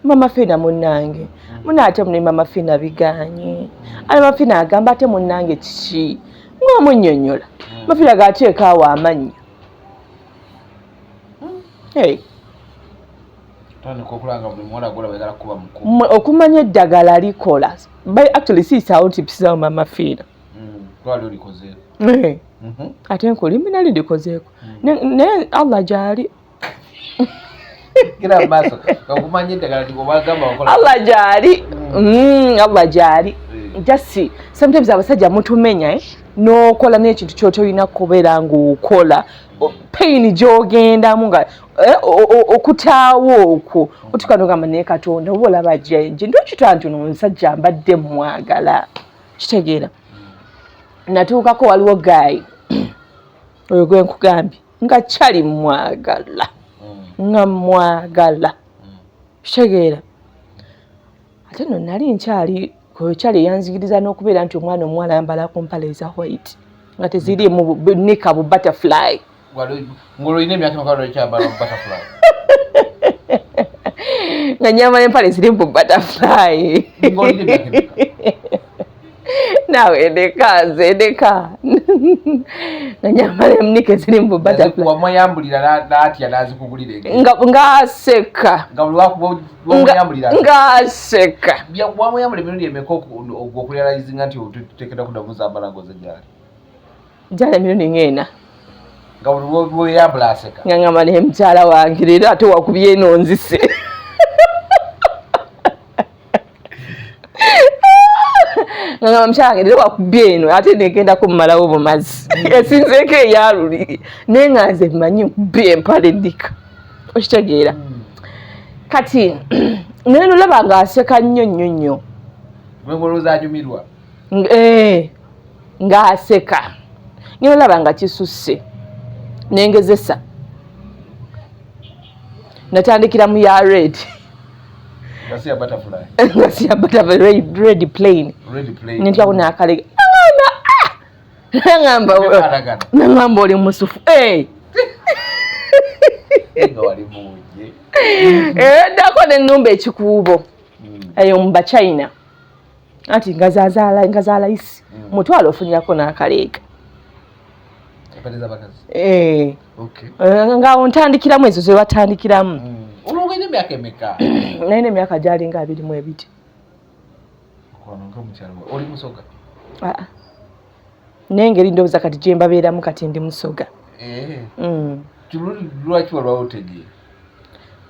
Speaker 1: Mama Fiina munnange. Munna ate mune Mama Fiina biganye. Ate Mama Fiina agamba ate munnange kiki? Ng'omunnyonnyola. Mama Fiina g'ateeka awo amannyo. Hey. Okumanya eddagala likola. By actually siyisaawo nti mpisaawo Mama Fiina. Ate nkulimi nali ndikozeeko. Naye Allah gy'ali. Allah gy'ali. Allah gy'ali. Just sometimes abasajja mutumenya n'okola n'ekintu ky'otolina kubeera ng'okola. Pain gy'ogendamu nga okutaawo okwo otuuka n'ogamba naye Katonda oba olaba gye ndokita nti ono omusajja mbadde mwagala. Kitegeera. Natuukako waliwo guy oyo gwe nkugambye nga kyali mwagala. Nga mwagala. Kitegeera. Ate nno nali nkyali kyali eyanzigiriza n'okubeera nti omwana omuwala ayambala ku mpale eza white nga teziriimu nika bu butterfly.
Speaker 2: Ng'olina emyaka emeka lw'okyambala bu butterfly?
Speaker 1: Nga nnyambala empale zirimu bu butterfly.
Speaker 2: Ng'olina emyaka emeka?
Speaker 1: Naawe ndeka nze ndeka. Nga nnyambala nika ezirimu bu butterfly.
Speaker 2: Wamweyambulira n'atya n'azikugulira engeri.
Speaker 1: Ng'aseka.
Speaker 2: Nga buli wamweyambulira.
Speaker 1: Ng'aseka.
Speaker 2: Wamweyambulira emirundi emeka okurealizinga nti oteekeddwa kuddamu zambala ng'oze gy'ali?
Speaker 1: Gy'ali emirundi ng'ena.
Speaker 2: Nga buli lw'oyambula aseka.
Speaker 1: Nga ngamba naye mukyala wange leero ate wakubye eno nzise. Nga mukyala wange leero wakubye eno, ate negenda kumumalawo bumazi, esinzeeko eyaluli, naye nga nze mmanyi nkubye empale ndika, okitegeera? Kati naye nolaba ng'aseka nnyo nnyo nnyo.
Speaker 2: Gwengolooza anyumirwa.
Speaker 1: Ng'aseka, naye olaba nga kisusse. Nengezesa, natandikira mu ya red.
Speaker 2: Nga si ya butterfly.
Speaker 1: Nga si ya butterfly, red plain.
Speaker 2: Red plain.
Speaker 1: Nentwako n'akalega, nangamba, "Ah!" Nangamba,
Speaker 2: Alagana.
Speaker 1: nangamba, "Oli musufu." Eh.
Speaker 2: Nga wali mungi.
Speaker 1: Eddako nenumba ekikuubo eyo mu Bachina, anti nga zazaala nga za layisi, mutwalo ofunirako n'akaleega.
Speaker 2: Empale z'abakazi.
Speaker 1: Eh.
Speaker 2: Okay.
Speaker 1: Ngaawo ntandikiramu ezo ze batandikiramu.
Speaker 2: Olwo olina emyaka emeka?
Speaker 1: Naye n'emyaka gyalinga 22.
Speaker 2: Ono nga mukyalo we. Oli Musoga?
Speaker 1: Ah, ah. Naye engeri ndowooza kati gye mbabeeramu, kati ndi Musoga.
Speaker 2: Eh. Lwaki walwawo otegeera?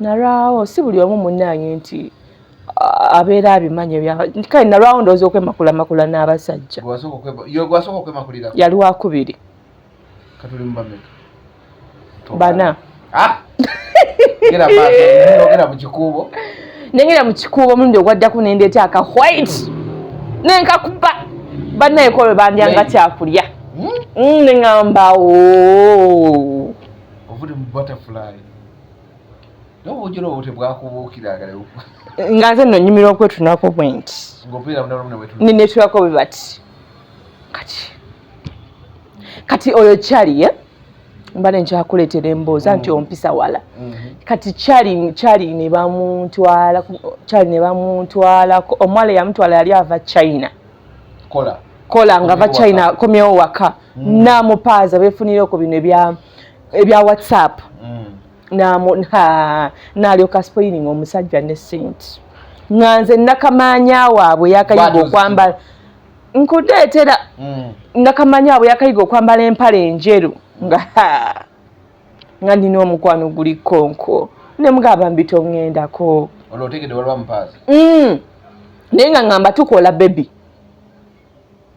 Speaker 1: Nalwawo, si buli omu munnange nti abeera abimanyi ebya, kale nalwawo ndowooza okwemakulamakula n'abasajja.
Speaker 2: Yo gwasooka okwemakulira?
Speaker 1: Yali wakubiri.
Speaker 2: Katuli mu bameka?
Speaker 1: Bana.
Speaker 2: Ah! Gera maaso, ogera mu kikuubo.
Speaker 1: Nengera mu kikuubo omulundi ogwaddako, nendeeta aka white nenkakuba bannayeko lwe bandyanga kyakulya. Neŋŋamba o
Speaker 2: Ovudde mu butterfly. Naye obujula obwo tebwakubuukira nga
Speaker 1: Nga nze nno nnyumirwa okwetunako bwe nti.
Speaker 2: Ng'opeera munda wetu.
Speaker 1: Ninetulako bwe bati. Kati oyo kyali ye mbadde nkyakuleetera emboozi anti ompisa wala. Kati kyali ne bamuntwala, kyali ne bamuntwalako, omuwala eyamutwala yali ava China.
Speaker 2: Kola.
Speaker 1: Kola nga ava
Speaker 2: Komyewo
Speaker 1: China.
Speaker 2: Waka.
Speaker 1: Komyewo waka, namupaaza beefunireko bino ebya WhatsApp. N'alyoka spoiling omusajja ne sente, nga nze nakamanya waabwe yakayiga
Speaker 2: Bw'ati.
Speaker 1: okwambala, nkudeetera nakamanya waabwe yakayiga okwambala empale enjeru, nga ha, nga nina omukwano guli konko ne mugamba mbito ŋŋendako.
Speaker 2: Olwo otegedde waliwo amupaaza.
Speaker 1: Naye nga ŋŋamba tukola baby,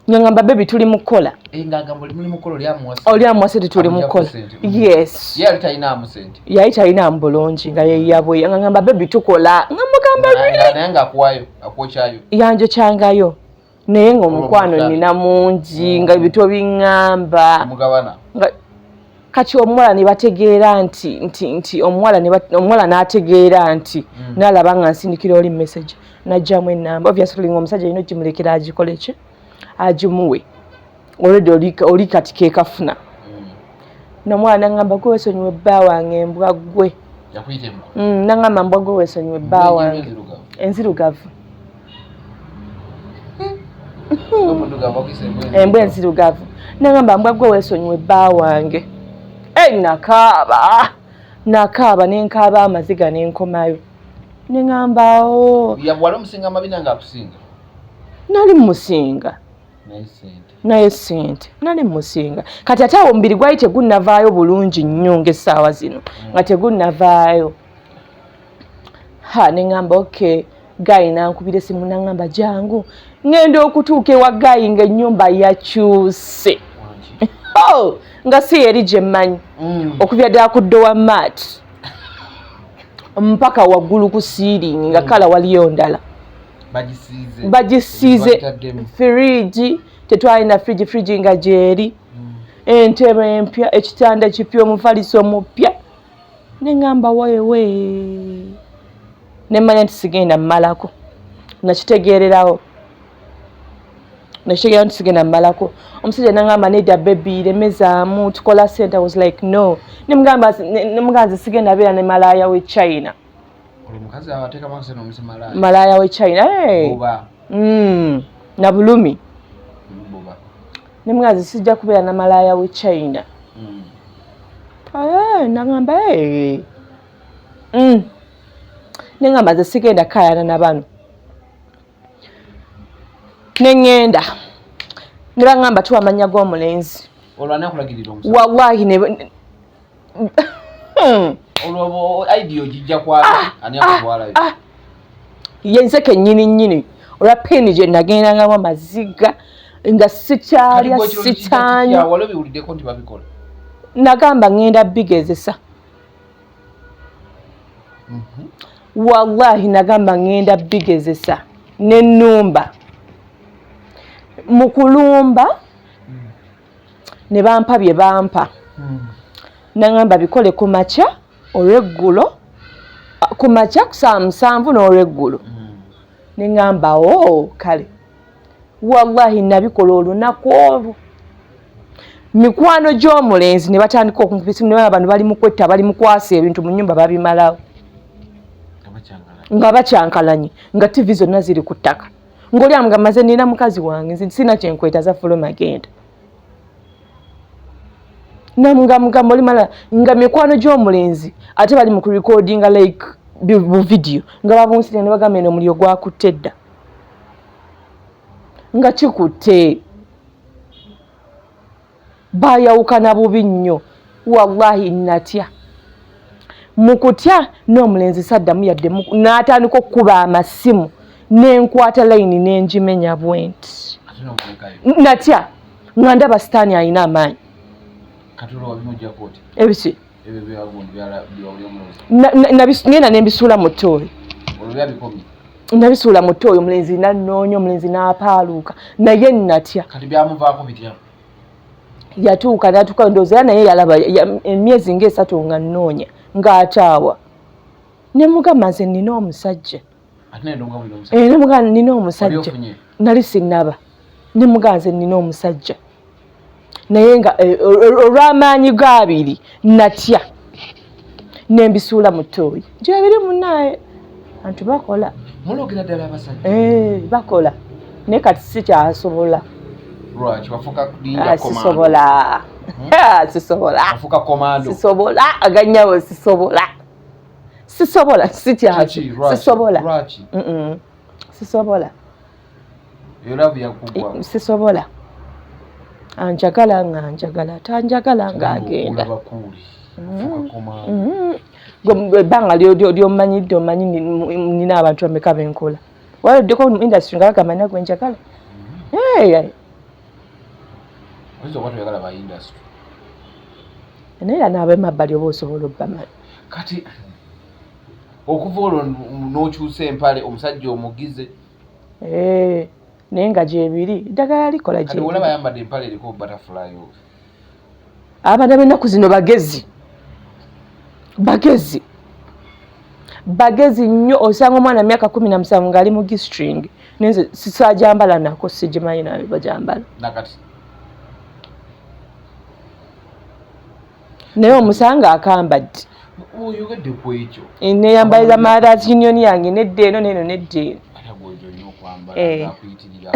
Speaker 1: nga ŋŋamba baby tuli mu kukola.
Speaker 2: Eh, ng'agamba oli muli mukolo, oli amuwa.
Speaker 1: Oli amuwa sente, tuli mu
Speaker 2: Amuggyako
Speaker 1: kukola.
Speaker 2: sente.
Speaker 1: Yes.
Speaker 2: Ye yali talinamu sente.
Speaker 1: Yali talinamu bulungi, nga yeyabwe, nga ŋŋamba baby tukola, nga mugamba really?
Speaker 2: Naye ng'akuwayo, akwokyayo.
Speaker 1: Yanjokyangayo, naye nga omukwano
Speaker 2: Olwo
Speaker 1: nina mungi, nga ebito biŋŋamba.
Speaker 2: Mugabana.
Speaker 1: Nga kati omuwala ne bategeera nti omuwala omuwala n'ategeera nti n'alaba nga nsindikira oli message, n'ajjamu ennamba. Obviously nga omusajja alina ogimulekera agikole ki, agimuwe already oli kati keekafuna. N'omuwala naŋŋamba, "Gwe weesonyiwe bba wange, embwa ggwe."
Speaker 2: Yakuyita embwa?
Speaker 1: Naŋŋamba, "Mbwa gwe, weesonyiwe bba wange."
Speaker 2: Enzirugavu.
Speaker 1: Enzirugavu.
Speaker 2: Omuddugavu akuyisa embwa.
Speaker 1: Embwa enzirugavu. Naŋŋamba, "Mbwa gwe, weesonyiwe bba wange." Ei, nakaaba, nakaaba, nenkaaba amaziga, nenkomayo, neŋŋamba o
Speaker 2: Wali omusinga amabina ng'akusinga?
Speaker 1: Nali musinga.
Speaker 2: Naye sente.
Speaker 1: Naye sente nali musinga. Kati ate awo omubiri gwali tegunnavaayo bulungi nnyo ng'essaawa zino, nga tegunnavaayo. Ha, neŋŋamba okay. Guy nankubira esimu, naŋŋamba jangu. Ŋŋenda okutuuka ewa guy ng'ennyumba yakyuse.
Speaker 2: Wangi.
Speaker 1: Oh, nga si eri gye mmanyi. Okuvya ddala ku door mat mpaka waggulu ku ceiling, nga kala waliyo ndala.
Speaker 2: Bagisiize.
Speaker 1: Bagisiize.
Speaker 2: Bagitaddemu.
Speaker 1: Firigi tetwalina firigi, firigi nga gyeri, entebe empya, ekitanda kipya, omufaliso omupya. Neŋŋamba wewe, nemmanya nti sigenda mmalako. Nakitegeererawo, nakitegeera nti sigenda mmalako. Omusajja naŋŋamba, "Nedda baby, lemezaamu, tukola sente." I was like, "No." Nemugamba nze sigenda beera ne malaaya we China.
Speaker 2: Olwo omukazi ateekamu akasente omuse malaaya.
Speaker 1: Malaaya we China, hey.
Speaker 2: Buba.
Speaker 1: Na bulumi.
Speaker 2: Buba.
Speaker 1: Nemugamba nze sijja kubeera na malaaya we China. Eh, nagamba, "Hey." Neŋŋamba nze sigenda kaayana na bano. Neŋŋenda ne baŋŋamba tuwa amannya g'omulenzi.
Speaker 2: Olwo ani akulagirira omusajja?
Speaker 1: Wallahi ne
Speaker 2: Olwo idea ogijja kwani? Ani akutwalayo?
Speaker 1: Ah, yenze kennyini nnyini. Olwa pain gye nagendangamu amaziga nga sikyalya sikyanywa.
Speaker 2: Wali obiwuliddeko nti babikola?
Speaker 1: Nagamba ŋŋenda bigezesa. Wallahi nagamba ŋŋenda bigezesa n'ennumba. Mu kulumba ne bampa bye bampa. Nangamba bikole ku makya olweggulo, ku makya ku ssaawa 7 n'olweggulo. Ne ŋŋamba oo kale. Wallahi nabikola olunaku olwo. Mikwano gy'omulenzi ne batandika okunkuba essimu ne bagamba bano bali mu kwetta, bali mu kwasa ebintu mu nnyumba babimalawo. Nga bakyankalanye, nga TV zonna ziri ku ttaka. Ng'oli amugamba nze nina mukazi wange, nze sirina kye nkwetaza fuluma genda. Nga mugamba olimala nga mikwano gy'omulenzi ate bali mu kurecordinga like bu video nga babunsira ne bagamba eno omuliro gwakutte dda. Nga kikutte. Baayawukana bubi nnyo. Wallahi natya. Mu kutya n'omulenzi saddamu yadde n'atandika okukuba amasimu n'enkwata layini n'engimenya bwenti. Natya nga ndaba sitaani alina amaanyi. Ebiki? Ngenda ne mbisuula mu ttooyi. Nabisuula mu ttooyi, omulenzi n'annoonya, omulenzi n'apaaluuka naye natya.
Speaker 2: Kati byamuvaako bitya?
Speaker 1: Yatuuka n'atuuka ndowooza era naye yalaba emyezi ng'esatu nga nnoonya ng'ataawa. Ne mugamba nze nnina omusajja. Ne mugamba nnina omusajja. Nali sinnaba. Ne mugamba nze nnina omusajja. Naye nga olw'amaanyi g'abiri natya ne mbisuula mu ttooyi. Gyebiri munnaaye abantu bakola.
Speaker 2: Mulogera ddala abasajja?
Speaker 1: Bakola. Naye kati sikyasobola.
Speaker 2: Lwaki wafuuka ninja commando?
Speaker 1: Sisobola. Sisobola.
Speaker 2: Wafuuka commando?
Speaker 1: Sisobola. Agannyabo sisobola. Sisobola sisobola.
Speaker 2: Lwaki?
Speaker 1: Sisobola.
Speaker 2: Eyo love yakugwa.
Speaker 1: Sisobola. Anjagala nga njagala, tanjagala nga agenda. Ebbanga ly'omanyidde omanyi nina abantu bameka benkola. Waliddeko mu industry nga bagamba nagwe njagala.
Speaker 2: Oyinza okuba toyagala ba industry.
Speaker 1: Naye era n'ab'emabbali oba osobola obbamanya.
Speaker 2: Kati okuva olwo n'okyusa empale omusajja omugize.
Speaker 1: Naye nga gyebiri eddagala likola
Speaker 2: gyebiri. Olaba ayambadde empale eriko butterfly.
Speaker 1: Abaana b'ennaku zino bagezi. Bagezi. Bagezi nnyo osanga omwana myaka 17 ng'ali mu G-string. Nenze sisaajambala nako sigimanyi nayo bajambala.
Speaker 2: Nakati.
Speaker 1: Naye omusanga akambadde.
Speaker 2: Oyogedde ku ekyo.
Speaker 1: Neyambaliza Mothers Union yange nedda eno n'eno nedda eno.
Speaker 2: Ate gwe olina okwambala akuyitirira.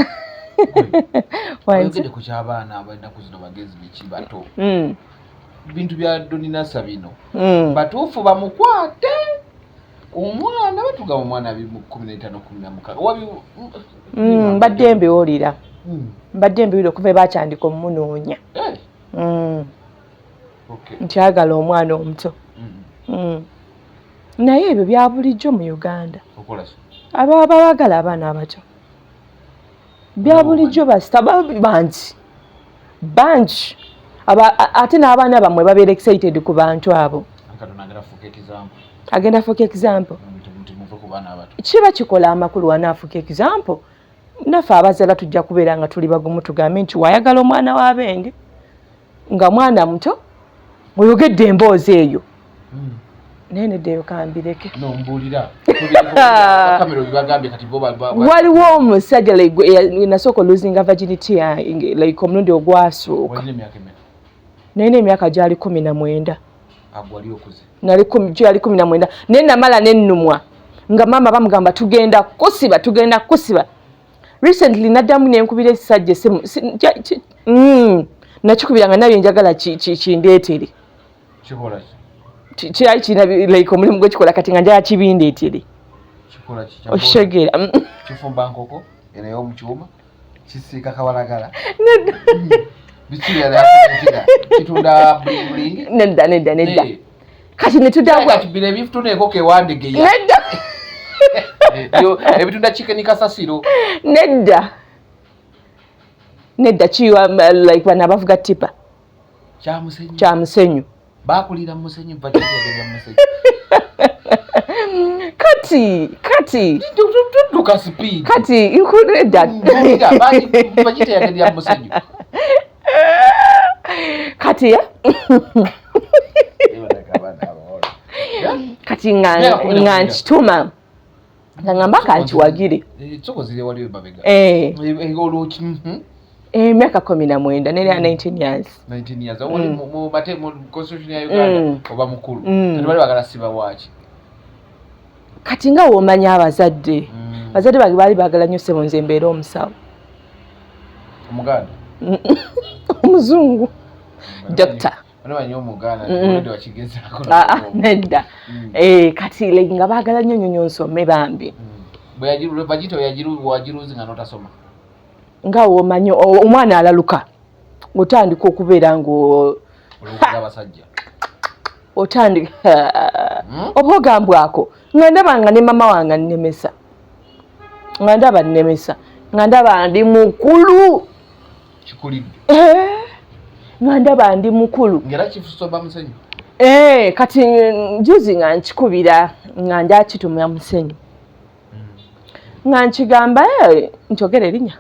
Speaker 2: Oyogedde ku ky'abaana ab'ennaku zino bagezi biki bato. Bintu bya Doninasa bino. Batuufu bamukwate. Omwana batugamba omwana 2015 16.
Speaker 1: Mbadde mbiwulira. Mbadde mbiwulira okuva bakyandika omunoonya. Nkyagala omwana omuto. Naye ebyo bya bulijjo mu Uganda. Abaagala abaana abato. Bya bulijjo basita bangi. Bangi. Ate n'abaana bammwe babeera excited ku bantu abo. Agenda fuuka example. Kiba kikola amakulu wanaafuuka example. Naffe abazaala tujja kubeera nga tuli bagumu tugambe nti wayagala omwana w'abenge nga mwana muto oyogedde emboozi eyo. Naye neddeyo kambireke. Waliwo omusajja like nasooka oluzinga virginity yange like omulundi ogwasooka. Nalina emyaka gyali 19. Nali gyali 19 naye namala nennumwa nga maama bamugamba tugenda kusiba tugenda kusiba. Recently naddamu nenkubira ekisajja essimu nakikubira nga nabye njagala kindeetere. Kyali kirina like omulimu gwekikola kati nga njagala kibindeetere. Okitegeera?
Speaker 2: Kifumba nkoko eno ey'omukyuma kisiika kawalagala.
Speaker 1: Nedda.
Speaker 2: Kitunda bling bling.
Speaker 1: Nedda nedda nedda. Kati ne tuddamu
Speaker 2: kati bino ebifutuna enkoko ewandegeya.
Speaker 1: Nedda.
Speaker 2: Ebitunda chicken kasasiro.
Speaker 1: Nedda, nedda, kiwa like bano abavuga tipa.
Speaker 2: Kyamusenyu.
Speaker 1: Kyamusenyu.
Speaker 2: Bakulira musenyu, bakitegeera musenyu.
Speaker 1: Kati
Speaker 2: Tudduka speed.
Speaker 1: Kati nkulidda.
Speaker 2: Bakitegeera musenyu.
Speaker 1: Kati ya kati nga
Speaker 2: Myaka 14.
Speaker 1: Nga nkituma nga ngamba kankiwagire.
Speaker 2: Soko ziri wali emabega.
Speaker 1: Eh.
Speaker 2: Olwo
Speaker 1: Emyaka 19, nerya 19 years.
Speaker 2: 19 years oli mu mate mu constitution ya Uganda oba mukulu. Kati bali bagala siba waki?
Speaker 1: Kati nga womanya abazadde, bazadde bange baali baagala nnyo, sebo, nze mbeera omusawo.
Speaker 2: Omuganda?
Speaker 1: Omuzungu, doctor.
Speaker 2: Bano banyi omuganda already wakigezaako.
Speaker 1: Ah, ah, nedda. Eh, kati like nga baagala nnyo nnyo nnyo nsome bambi.
Speaker 2: Bwe yagiru bagita yagiru wagiruzi nga notasoma.
Speaker 1: Nga womanyi omwana alaluka, otandika okubeera nga
Speaker 2: Olowooza abasajja.
Speaker 1: Otandika oba ogambwako nga ndaba nga ne mama wange annemesa, nga ndaba nnemesa, nga ndaba ndi mukulu.
Speaker 2: Kikulidde.
Speaker 1: Eh, nga ndaba ndi mukulu.
Speaker 2: Ngera kifusoba musenyu.
Speaker 1: Eh, kati juzi nga nkikubira nga njakitumya musenyu nga nkigamba, eh, nkyogera erinnya,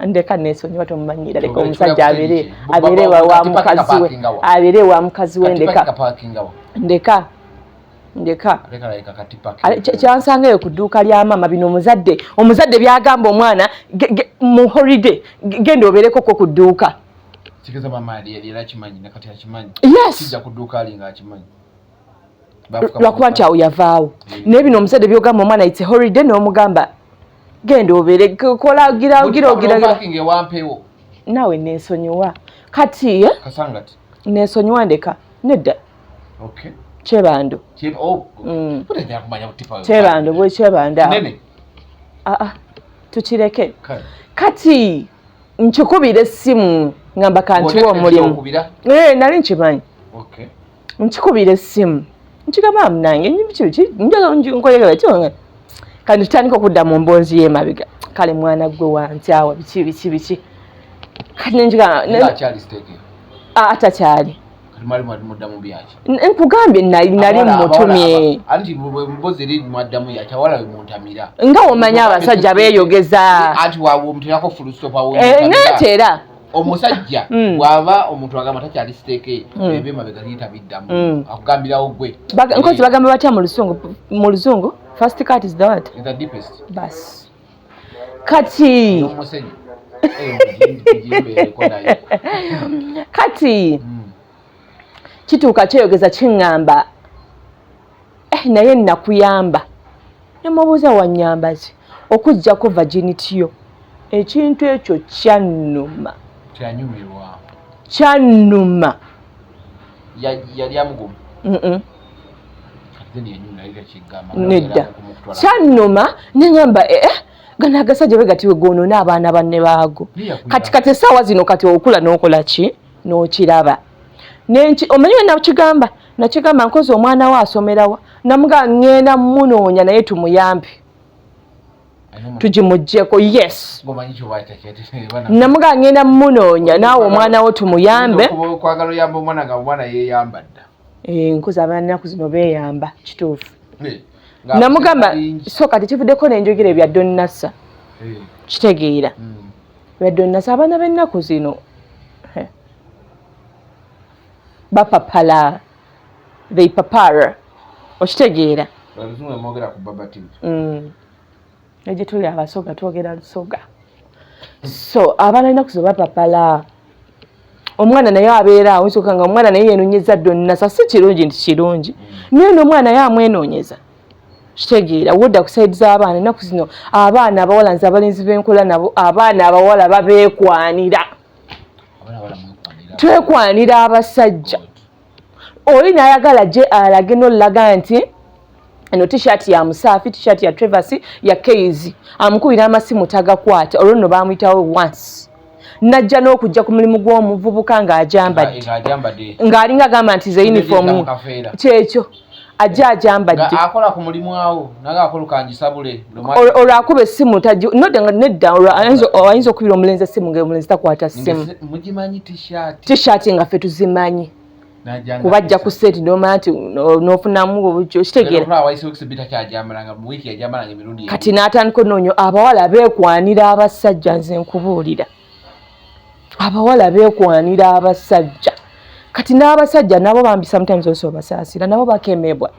Speaker 1: ndeka nesonyiwa, tomumanyira, leka omusajja abeere abeere wa mukazi we, abeere wa mukazi we, ndeka.
Speaker 2: Kapakingawa?
Speaker 1: Ndeka, ndeka.
Speaker 2: Leka like katipa.
Speaker 1: Kyansangayo ku dduuka lya maama. Bino omuzadde byagamba omwana mu holiday, genda obeerekoko ku dduuka.
Speaker 2: Kigeza mama yali era akimanyi nakati akimanyi.
Speaker 1: Yes.
Speaker 2: Kijja ku dduuka ali nga akimanyi.
Speaker 1: Lwakuba nti awo yavaawo, naye bino omuzadde byogamba omwana, it's a holiday, n'omugamba genda obeere, kola, gira gira gira gira.
Speaker 2: Parking ewampewo.
Speaker 1: Naawe nensonyiwa kati, eh?
Speaker 2: Kasangati.
Speaker 1: Nensonyiwa, ndeka, nedda.
Speaker 2: Okay.
Speaker 1: Kyebando.
Speaker 2: Oh. Kutenda kumanya butipa.
Speaker 1: Kyebando, bwe kyebando awo.
Speaker 2: Nene.
Speaker 1: Ah, ah, tukireke.
Speaker 2: Kale.
Speaker 1: Kati nkikubira essimu ngamba kantiwa omulimu.
Speaker 2: Okubira.
Speaker 1: Eh, nali nkimanyi.
Speaker 2: Okay.
Speaker 1: Nkikubira essimu nkigamba, munange, nkoyegera ki, kandi tutandika okudda mu mboozi y'emabega. Kale mwana gwe wantyawa, biki biki biki, kati nenjigamba.
Speaker 2: Nga akyali stake.
Speaker 1: Ah, takyali.
Speaker 2: Kati mwali mwali muddamu byaki?
Speaker 1: Nkugambye nali mutumye.
Speaker 2: Anti mbozi eri mwaddamu yaki awala we muntamira.
Speaker 1: Nga womanyi abasajja beeyogeza.
Speaker 2: Anti wawe omuterako full stop awo.
Speaker 1: Eh, ng'atera
Speaker 2: Omusajja bw'aba omuntu agamba takyali stake, ebyemabega liyita biddamu. Akugambirawo gwe.
Speaker 1: Nkozi bagamba batya mu luzungu? Mu luzungu first cut is the what?
Speaker 2: Is the deepest.
Speaker 1: Bas, kati
Speaker 2: Omusenyu. Eh, gimbeereko naye.
Speaker 1: Kati kituuka kyeyogeza kiŋŋamba, eh, naye nakuyamba. Nemubuuza, wanyamba ki? Okuggyako virginity yo. Ekintu ekyo kyannuma.
Speaker 2: Kyanyumirwa.
Speaker 1: Kyannuma.
Speaker 2: Yali amugumu.
Speaker 1: Mm-mm.
Speaker 2: Kati then yanyumira yali takigamba.
Speaker 1: Nedda, kyannuma, neŋŋamba, eh, eh, gano agasajja bwe gati wegonoona abaana banne baago. Kati essaawa zino kati okula n'okola ki n'okiraba. Omanyi we nakigamba, nakigamba nkozi omwana we asomerawa, namugamba ŋŋenda munoonya naye tumuyambe tugimuggyeko. Yes, namugamba ŋŋenda munoonya naawe omwana wo tumuyambe.
Speaker 2: Okwagala oyamba omwana nga omwana yeeyamba dda.
Speaker 1: Eh, nkozi abaana ennaku zino beeyamba, kituufu. Namugamba so kati kivuddeko nenjogera ebya Donnasa, kitegeera ebya Donnasa. Abaana b'ennaku zino bapapala, they papara, okitegeera?
Speaker 2: Oluzungu mwogera ku Baba TV.
Speaker 1: Egye tuli Abasoga twogera Lusoga. So abaana ennaku zino bapapala, omwana naye abeera awo nsooka nga omwana naye yenoonyeza Donnasa. Si kirungi nti kirungi, naye n'omwana naye amwenoonyeza, kitegeera? Wodda ku side z'abaana ennaku zino, abaana abawala, nze abalenzi b'enkola nabo, abaana abawala babeekwanira.
Speaker 2: Abaana abawala mwekwanira.
Speaker 1: Twekwanira abasajja. Oli n'ayagala gye alage n'olaga nti eno T-shirt ya Musaafi, T-shirt ya Travis, ya Keizi, amukubira amasimu tagakwata. Olwo nno bamuyitawo once, najja n'okujja ku mulimu gw'omuvubuka ng'ajambadde
Speaker 2: Ng'ajambadde.
Speaker 1: Ng'alinga agamba nti ze uniform.
Speaker 2: Mu kafeera.
Speaker 1: Kyekyo, Ajja ajambadde.
Speaker 2: Akola ku mulimu awo naga akola kanjisabule.
Speaker 1: Olwo akuba essimu nedda ayinza okubira omulenzi essimu nga omulenzi takwata ssimu.
Speaker 2: Mugimanyi t-shirt.
Speaker 1: T-shirt nga ffe tuzimanyi. Kuba ajja ku set n'omanya nti n'ofunamu okitegeera. Kati n'atandika onoonya abawala beekwanira abasajja, nze nkubuulira. Abawala beekwanira abasajja. Kati n'abasajja nabo bambi sometimes also basaasira, nabo bakemebwa.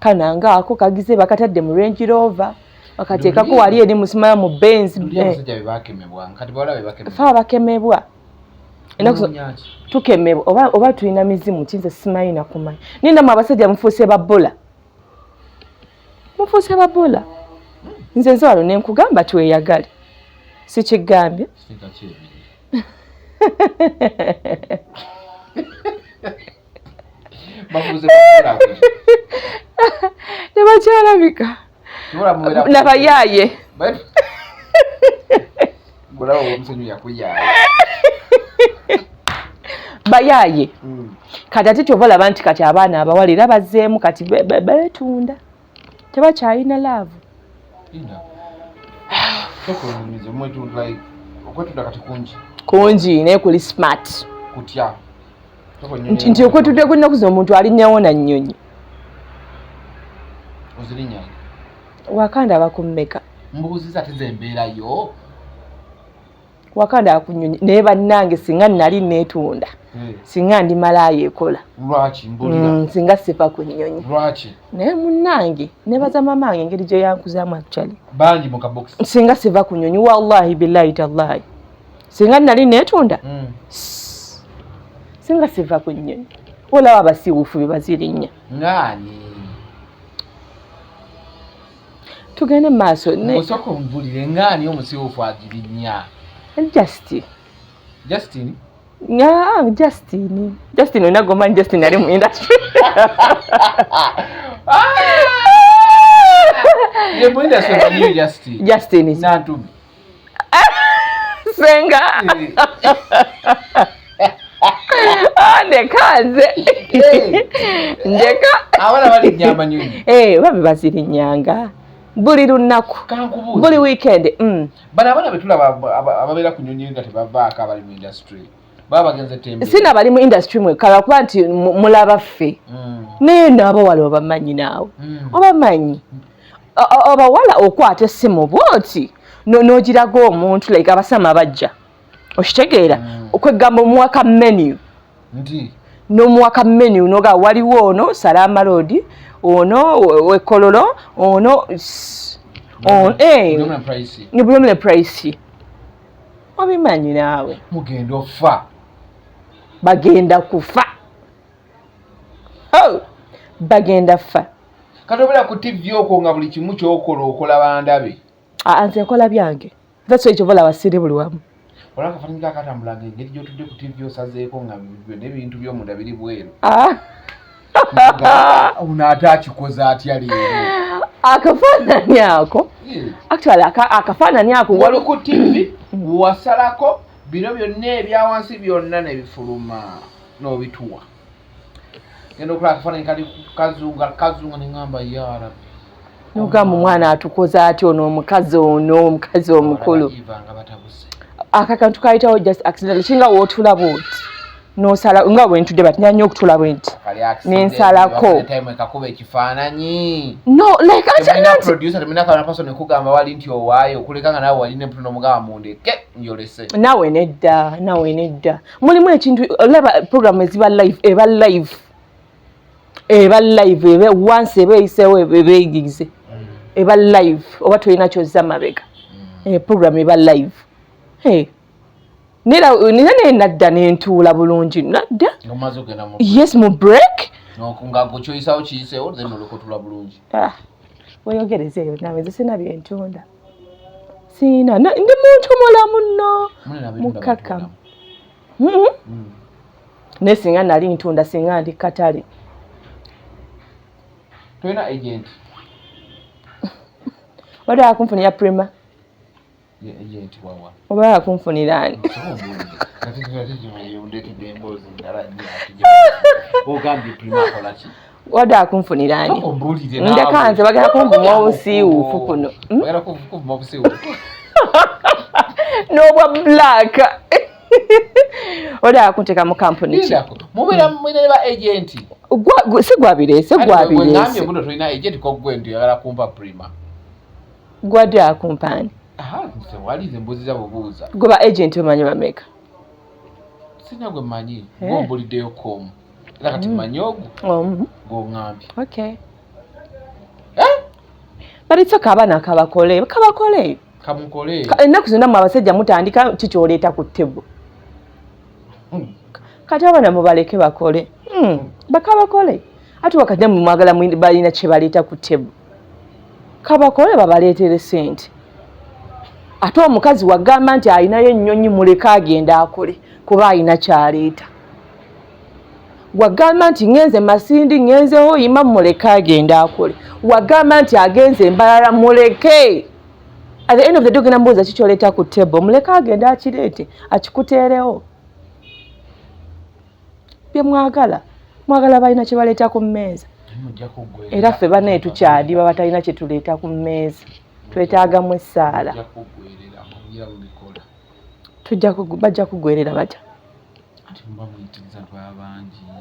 Speaker 1: Kananga ako kagize bakatadde mu Range Rover, bakateekako wali eri musimaya mu Benz. Fe abakemebwa. Tukemebwa oba tulina mizimu kinze simanyi nakumanya. Ninda mu abasajja mufuuse babola. Mufuuse babola. Nze nze wano ne nkugamba tweyagale. Sikigambye. Tebakyalabika. Nabayaaye. Bayaaye. Kati ate kyova olaba nti kati abaana abawala era bazzeemu kati beetunda. Tebakyalina laavu. Kungi naye kuli smart.
Speaker 2: Kutya.
Speaker 1: Nti okwetunda kw'ennaku zino omuntu alinnyawo na nnyonyi.
Speaker 2: Ozirinnya?
Speaker 1: Wakanda bakummeka.
Speaker 2: Mbuuzizza ate ze embeerayo.
Speaker 1: Wakanda ku nnyonyi naye bannange singa nali neetunda. Singa ndi malaaya ekola.
Speaker 2: Lwaki mbulira?
Speaker 1: Singa sifa ku nnyonyi.
Speaker 2: Lwaki?
Speaker 1: Naye munnange nebaza mamange engeri gye yankuzaamu actually.
Speaker 2: Bangi mu kabokisi.
Speaker 1: Singa siva ku nnyonyi wallahi billahi tallahi. Singa nali neetunda. Singa siva ku nnyonyi. Olaba abasiiwuufu be bazirinnya.
Speaker 2: Ng'ani?
Speaker 1: Tugende mu maaso.
Speaker 2: Osooka ombulire ng'ani omusiiwuufu agirinnya?
Speaker 1: Justin.
Speaker 2: Justin?
Speaker 1: Justin. Justin olina gomanyi Justin ali mu industry.
Speaker 2: Ye mu industry omanyiyo Justin.
Speaker 1: Justin.
Speaker 2: Nantubi.
Speaker 1: Senga. Ndeka nze. Ndeka.
Speaker 2: Abana balinnya amanyonyi.
Speaker 1: Babi bazirinnyanga. Buli lunaku.
Speaker 2: Kankubuuze.
Speaker 1: Buli weekend.
Speaker 2: Bano abaana be tulaba ababeera ku nnyonyi nga tebavaako abali mu industry. Baba bagenze tembe.
Speaker 1: Sina bali mu industry mwe kala kuba nti mulaba ffe. Naye n'abawala obamanyi naawe. Obamanyi. Abawala okwata essimu bw'oti n'ogiraga omuntu like abasama bajja. Okitegeera? Okwegamba omuwaka menu.
Speaker 2: Nti
Speaker 1: n'omuwaka menu n'oga waliwo ono Salama Road, ono Wekololo, ono
Speaker 2: ni
Speaker 1: buli price. Obimanyi naawe.
Speaker 2: Mugenda ofa.
Speaker 1: Bagenda kufa. Oh, bagenda fa.
Speaker 2: Kati obeera ku TV okwo nga buli kimu ky'okola okola bandabe.
Speaker 1: Nze nkola byange. That's why kyova olaba siri buli wamu.
Speaker 2: Olaba akafaananyi kakatambulanga engeri gy'otudde ku TV osazeeko nga byonna ebintu by'omunda biri bweru. Ono ate akikoze atya leero?
Speaker 1: Akafaananyi ako. Actually akafaananyi ako
Speaker 2: wali ku TV wasalako bino byonna ebya wansi byonna ne bifuluma n'obituwa. Genda okulaba akafaananyi kali kazunga ne ŋŋamba ya Rabbi.
Speaker 1: N'ogamba omwana atukoze atya ono omukazi ono omukazi omukulu. Akakantu kayitawo just accidentally kinga w'otula bw'oti. N'osala nga bwe ntudde bati nnyo okutula bwe nti. Nensalako.
Speaker 2: Kakuba ekifaananyi.
Speaker 1: No, like
Speaker 2: temulina producer, temulina camera person ekugamba wali nti owaayo okuleka nga naawe wali ne n'omugamba mundeke njolese.
Speaker 1: Naawe nedda, naawe nedda. Mulimu ekintu olaba program eziba live, eba live. Eba live, eba once eba eyiseewo eba eyigize. Eba live oba tolina ky'ozza mabega. Program eba live. Hey. Nera nina nadda nentuula bulungi nadda.
Speaker 2: Omaze ogenda mu
Speaker 1: Yes, mu break.
Speaker 2: Nga gwe kyoyisawo kiyiseewo then olyoka otula bulungi.
Speaker 1: Weeyogereza eyo naawe nze sina bye ntunda. Siina ndi muntu mulamu nno. Mukkakkamu. Naye singa nali ntunda singa ndi katale.
Speaker 2: Tolina agent?
Speaker 1: Wadde akunfunira Prima.
Speaker 2: Agent wawa?
Speaker 1: Oba akunfunira ani?
Speaker 2: Ogambye Prima akola ki?
Speaker 1: Wadde akunfunira ani? Ndeka nze bagenda kunvuma obusiiwuufu kuno.
Speaker 2: Bagenda kuvuma obusiiwuufu.
Speaker 1: N'obwa black. Wadde akunteeka mu kampuni ki?
Speaker 2: Mubeera mulina ba agent.
Speaker 1: Si gwabireese gwabireese.
Speaker 2: Ngambye buno tolina agent ko gwe nti oyagala kumpa prima.
Speaker 1: Gwadde akumpa ani?
Speaker 2: Aha, nze wali nze mbuuziza bubuuza.
Speaker 1: Gwe ba agent omanyi bameka?
Speaker 2: Sina gwe mmanyi. Gwe ombuliddeyo koomu. Era kati mmanyi ogwo. Gw'oŋŋambye.
Speaker 1: Okay. Eh? But it's okay, abaana kabakole. Kabakole.
Speaker 2: Kamukole.
Speaker 1: Ennaku zonna mwe abasajja mutandika kikyoleeta ku table. Kati abaana mubaleke bakole. Bakabakole. Ate wakati nammwe mwagala balina kye baleeta ku table. Kabakole babaleetere ssente. Ate omukazi wagamba nti alinayo ennyonyi muleke agenda akole kuba alina ky'aleeta. Wagamba nti ngenze Masindi ngenze Hoima muleke agenda akole. Wagamba nti agenze Mbarara muleke. At the end of the day ogenda mubuuza ki ky'oleeta ku table muleke agenda akireete akikuteerewo. Bye mwagala mwagala balina kye baleeta ku mmeeza. Era ffe bannaye tukyadiba batalina kye tuleeta ku mmeeza. Twetaagamu essaala. Bajja kugwerera batya?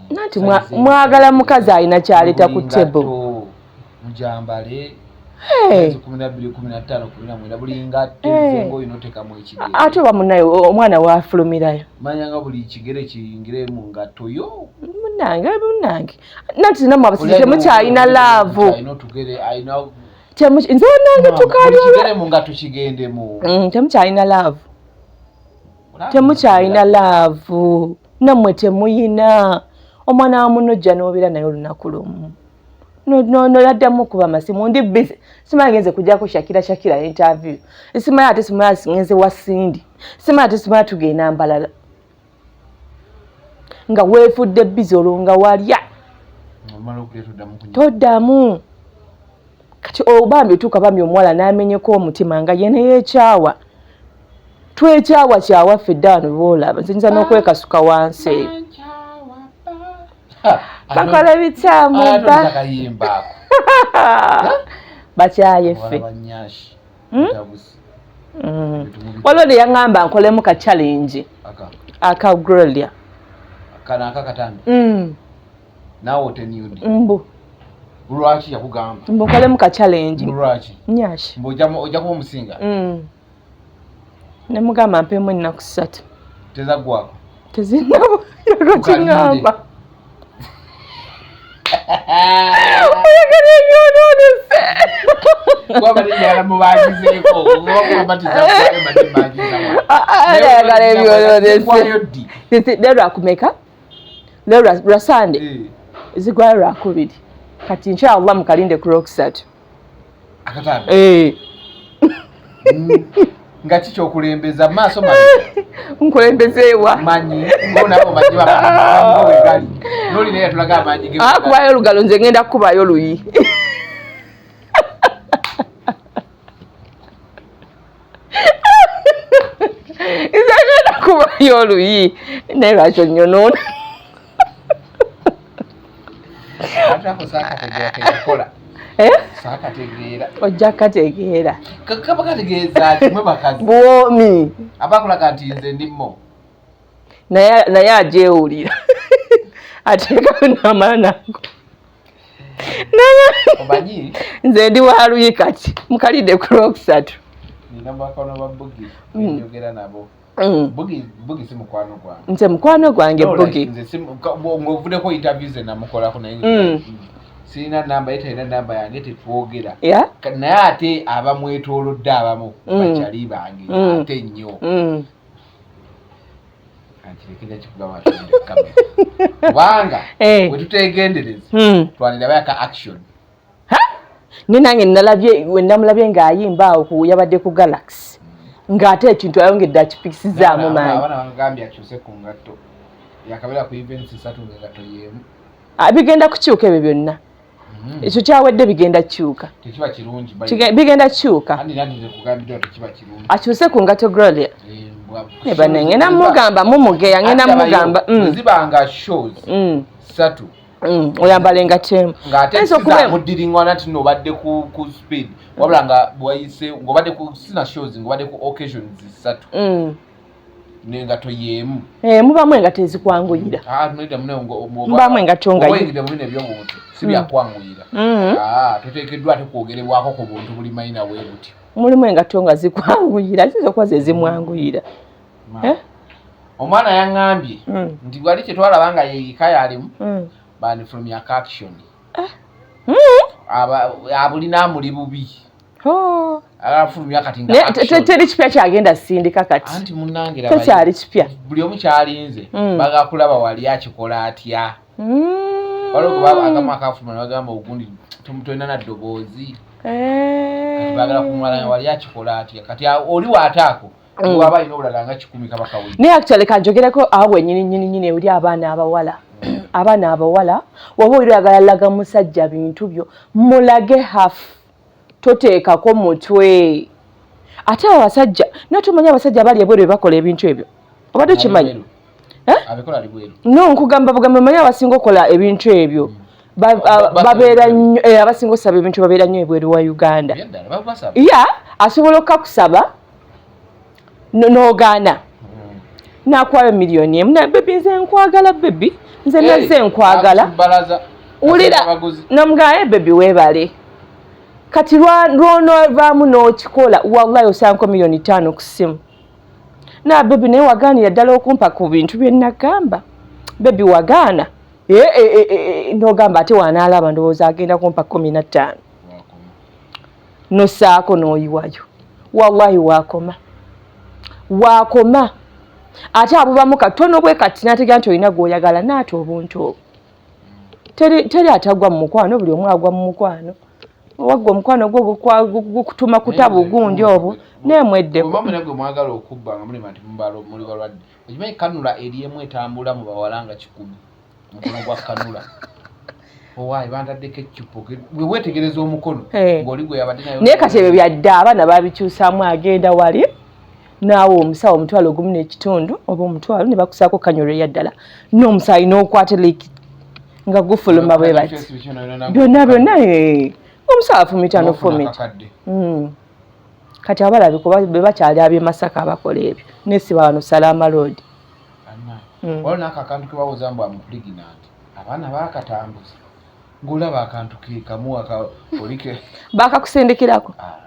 Speaker 1: Nanti mwagala mukazi alina kyaleeta ku table.
Speaker 2: Mujambale.
Speaker 1: Ate oba munnaye omwana wafulumirayo.
Speaker 2: Manyanga buli kigere kiyingire mu ngatto yo.
Speaker 1: Munnange munnange. Nanti nammwe abasajja temukyalina love. Nze nange tukalyola.
Speaker 2: Mu ngatto kigendemu.
Speaker 1: Temukyalina love. Temukyalina love. Nammwe temuyina. Omwana wa munno ojja n'obeera naye olunaku lumu. No yaddamu okuba masimu ndi busy. Simanyi ngenze kujjako Shakira Shakira interview. Simanyi ate simanyi ngenze wa Cindy. Simanyi ate simanyi tugenda Mbalala. Nga weefudde busy olwo nga walya. Toddamu. Kati obambi otuuka bambi omuwala n'amenyeko omutima nga ye neyeekyawa. Twekyawa kyawaffe dda wano bw'olaba. Nze nyinza n'okwekasuka wansi eyo. Bakola bityamu ba. Bakyaye ffe. Waliwo ne yaŋŋamba nkolemu ka challenge. Aka Gloria. Mbu.
Speaker 2: Lwaki yakugamba?
Speaker 1: Mbu nkolemu ka challenge.
Speaker 2: Lwaki?
Speaker 1: Nyashi.
Speaker 2: Mbu ojja kuba omusinga?
Speaker 1: Ne mugamba mpeemu ennaku 3.
Speaker 2: Tezaggwako?
Speaker 1: Tezinnaba. Yakiŋŋamba. Oyagala ebyonoonese. Ayagala ebyonoonese. Leero lwakumeka? Leero lwa Sunday. Zigwayo lwakubiri. Kati inshallah mukalinde ku Lwokusatu.
Speaker 2: Akataano? Nga ki kyokulembeza maaso manyi?
Speaker 1: Nkulembezeewa.
Speaker 2: Manyi ng'onabo manyi bamanyi bwe gali. N'oli naye yatulaga amaanyi ge.
Speaker 1: Akubayo olugalo nze ngenda kukubayo oluyi. Nze ngenda kukubayo oluyi. Naye lwaki onnyonoona?
Speaker 2: Ate ako saakategeera keyakola. Saakategeera.
Speaker 1: Ojja kukategeera.
Speaker 2: Kaba kategeeza ki mwe bakazi?
Speaker 1: Buwoomi.
Speaker 2: Aba akulaga nti nze ndi mo.
Speaker 1: Naye agyewulira. Ateekayo n'amala nago.
Speaker 2: Omanyi?
Speaker 1: Nze ndi wa luyi kati. Mukalidde ku Lwokusatu.
Speaker 2: Nina bakwano ba Bugi njogera nabo. Bugi si mukwano gwange.
Speaker 1: Nze mukwano gwange Bugi.
Speaker 2: Nze si ng'ovuddeko interviews ze namukolako naye sirina namba ye talina namba yange tetwogera. Naye ate abamwetoolodde abamu bakyali bange ate nnyo. Ankirekera kikugamba atudde kamera. Kubanga bwe tuteegendereza twanirabayo aka action.
Speaker 1: Ne nange nalabye we namulabye ng'ayimba awo ku yabadde ku Galaxy. Ng'ate ekintu ayongedde akipikisizaamu maanyi.
Speaker 2: Abaana bamugambye akyuse ku ngatto. Yakabeera ku events 3 ng'engatto y'emu.
Speaker 1: Bigenda kukyuka ebyo byonna. Ekyo kyawedde bigenda kukyuka.
Speaker 2: Tekiba kirungi.
Speaker 1: Bigenda kukyuka.
Speaker 2: Andi nandi nze kugambiddwa tekiba kirungi.
Speaker 1: Akyuse ku ngatto Gloria. Ne bannange ngenda mugamba mumugeya ngenda mugamba.
Speaker 2: Zibanga shows 3.
Speaker 1: Oyambala engatto emu.
Speaker 2: Ng'ate
Speaker 1: Ayinza okuba
Speaker 2: muddiringwana nti nno obadde ku speed, wabula nga bwayise ng'obadde ku sina shows, ng'obadde ku occasions 3, n'engatto y'emu.
Speaker 1: Eh, mubamu engatto ezikwanguyira.
Speaker 2: Ah, nedda mune,
Speaker 1: Mubamu engatto nga
Speaker 2: oyingidde mu bino eby'obuntu, si byakwanguyira. Ah, toteekeddwa ate kwogerebwako ku buntu buli mayina bwe butyo.
Speaker 1: Mulimu engatto nga zikwanguyira, ziyinza okuba ze zimwanguyira. Eh?
Speaker 2: Omwana yaŋŋambye nti wali kye twalaba nga yeeyika yalimu bandifulumya action. Abulina amuli bubi.
Speaker 1: Oh.
Speaker 2: Alafulumya kati nga
Speaker 1: Naye
Speaker 2: action.
Speaker 1: teri kipya kyagenda sindika kati.
Speaker 2: Anti munnange laba
Speaker 1: Tekyali kipya.
Speaker 2: Buli omu kyalinze, bagala kulaba wali akikola atya. Waliwo gwe akamu akafuluma ne bagamba ogundi tolina na ddoboozi. Kati baagala kumulala wali akikola atya. Kati oli waataako, bw'aba alina obulala nga 100 kaba kawedde.
Speaker 1: Naye actually kanjogereko awo wennyini nnyini nnyini eri abaana abawala. Abaana abawala, woba oli oyagala laga musajja bintu byo, mulage half, toteekako mutwe. Ate abo abasajja, naye tumanyi abasajja abali ebweru bwe bakola ebintu ebyo. Obadde okimanyi?
Speaker 2: Ali bweru.
Speaker 1: Eh?
Speaker 2: Abikola ali bweru.
Speaker 1: No, nkugamba bugambo, omanyi abasinga okukola ebintu ebyo.
Speaker 2: Basaba
Speaker 1: Babeera
Speaker 2: ebintu.
Speaker 1: nnyo, abasinga okusaba ebintu babeera nnyo ebweru wa Uganda.
Speaker 2: Ebyaddala, basaba.
Speaker 1: Ya, asobola okukakusaba, n'ogaana. N'akuwayo 1,000,000. Na baby, nze nkwagala baby. Nze nazze nkwagala.
Speaker 2: Akubalaza.
Speaker 1: Wulira,
Speaker 2: Abaguzi.
Speaker 1: n'omugamba, baby weebale. Kati lw'onoovaamu n'okikola, wallahi osanko 5,000,000 ku ssimu. Na baby, naye wagaanira ddala okumpa ku bintu bye nagamba. Baby wagaana. N'ogamba ate wanaalaba ndowooza agenda kumpa 15.
Speaker 2: Wakoma.
Speaker 1: Nosaako n'oyiwayo. Wallahi waakoma. Waakoma. Ate abubamu katono bwe kati n'ategeera nti olina gw'oyagala n'ata obuntu obwo. Teri atagwa mu mukwano, buli omu agwa mu mukwano. Waggwa omukwano gwo gukutuma kuta bugundi obwo, naye mweddeko.
Speaker 2: Oba mune gwe mwagala okubba nga mulema nti muli balwadde. Okimanyi kanula eri emu etambula mu bawala nga 100. Mukono gwa kanula. Owaayi bantaddeko eccupa. Bwe weetegereza omukono, ng'oli gwe yabadde nayo.
Speaker 1: Naye kati ebyo byadda, abaana babikyusaamu, agenda wali naawe omusawo 1,500 oba 500 ne bakusaako kanyolo eya ddala n'omusaayi n'okwata like nga gufuluma bwe bati. Byonna byonna, omusawo afumita n'ofumita.
Speaker 2: Akakadde.
Speaker 1: Kati abalabika oba be bakyali ab'e Masaka abakola ebyo, naye si wano Salama Road.
Speaker 2: Waliwo n'ako akantu ke bawoza mbu am pregnant. Abaana baakatambuza. Ng'olaba akantu ke kamu aka oli ke.
Speaker 1: Baakakusindikirako?
Speaker 2: Ah.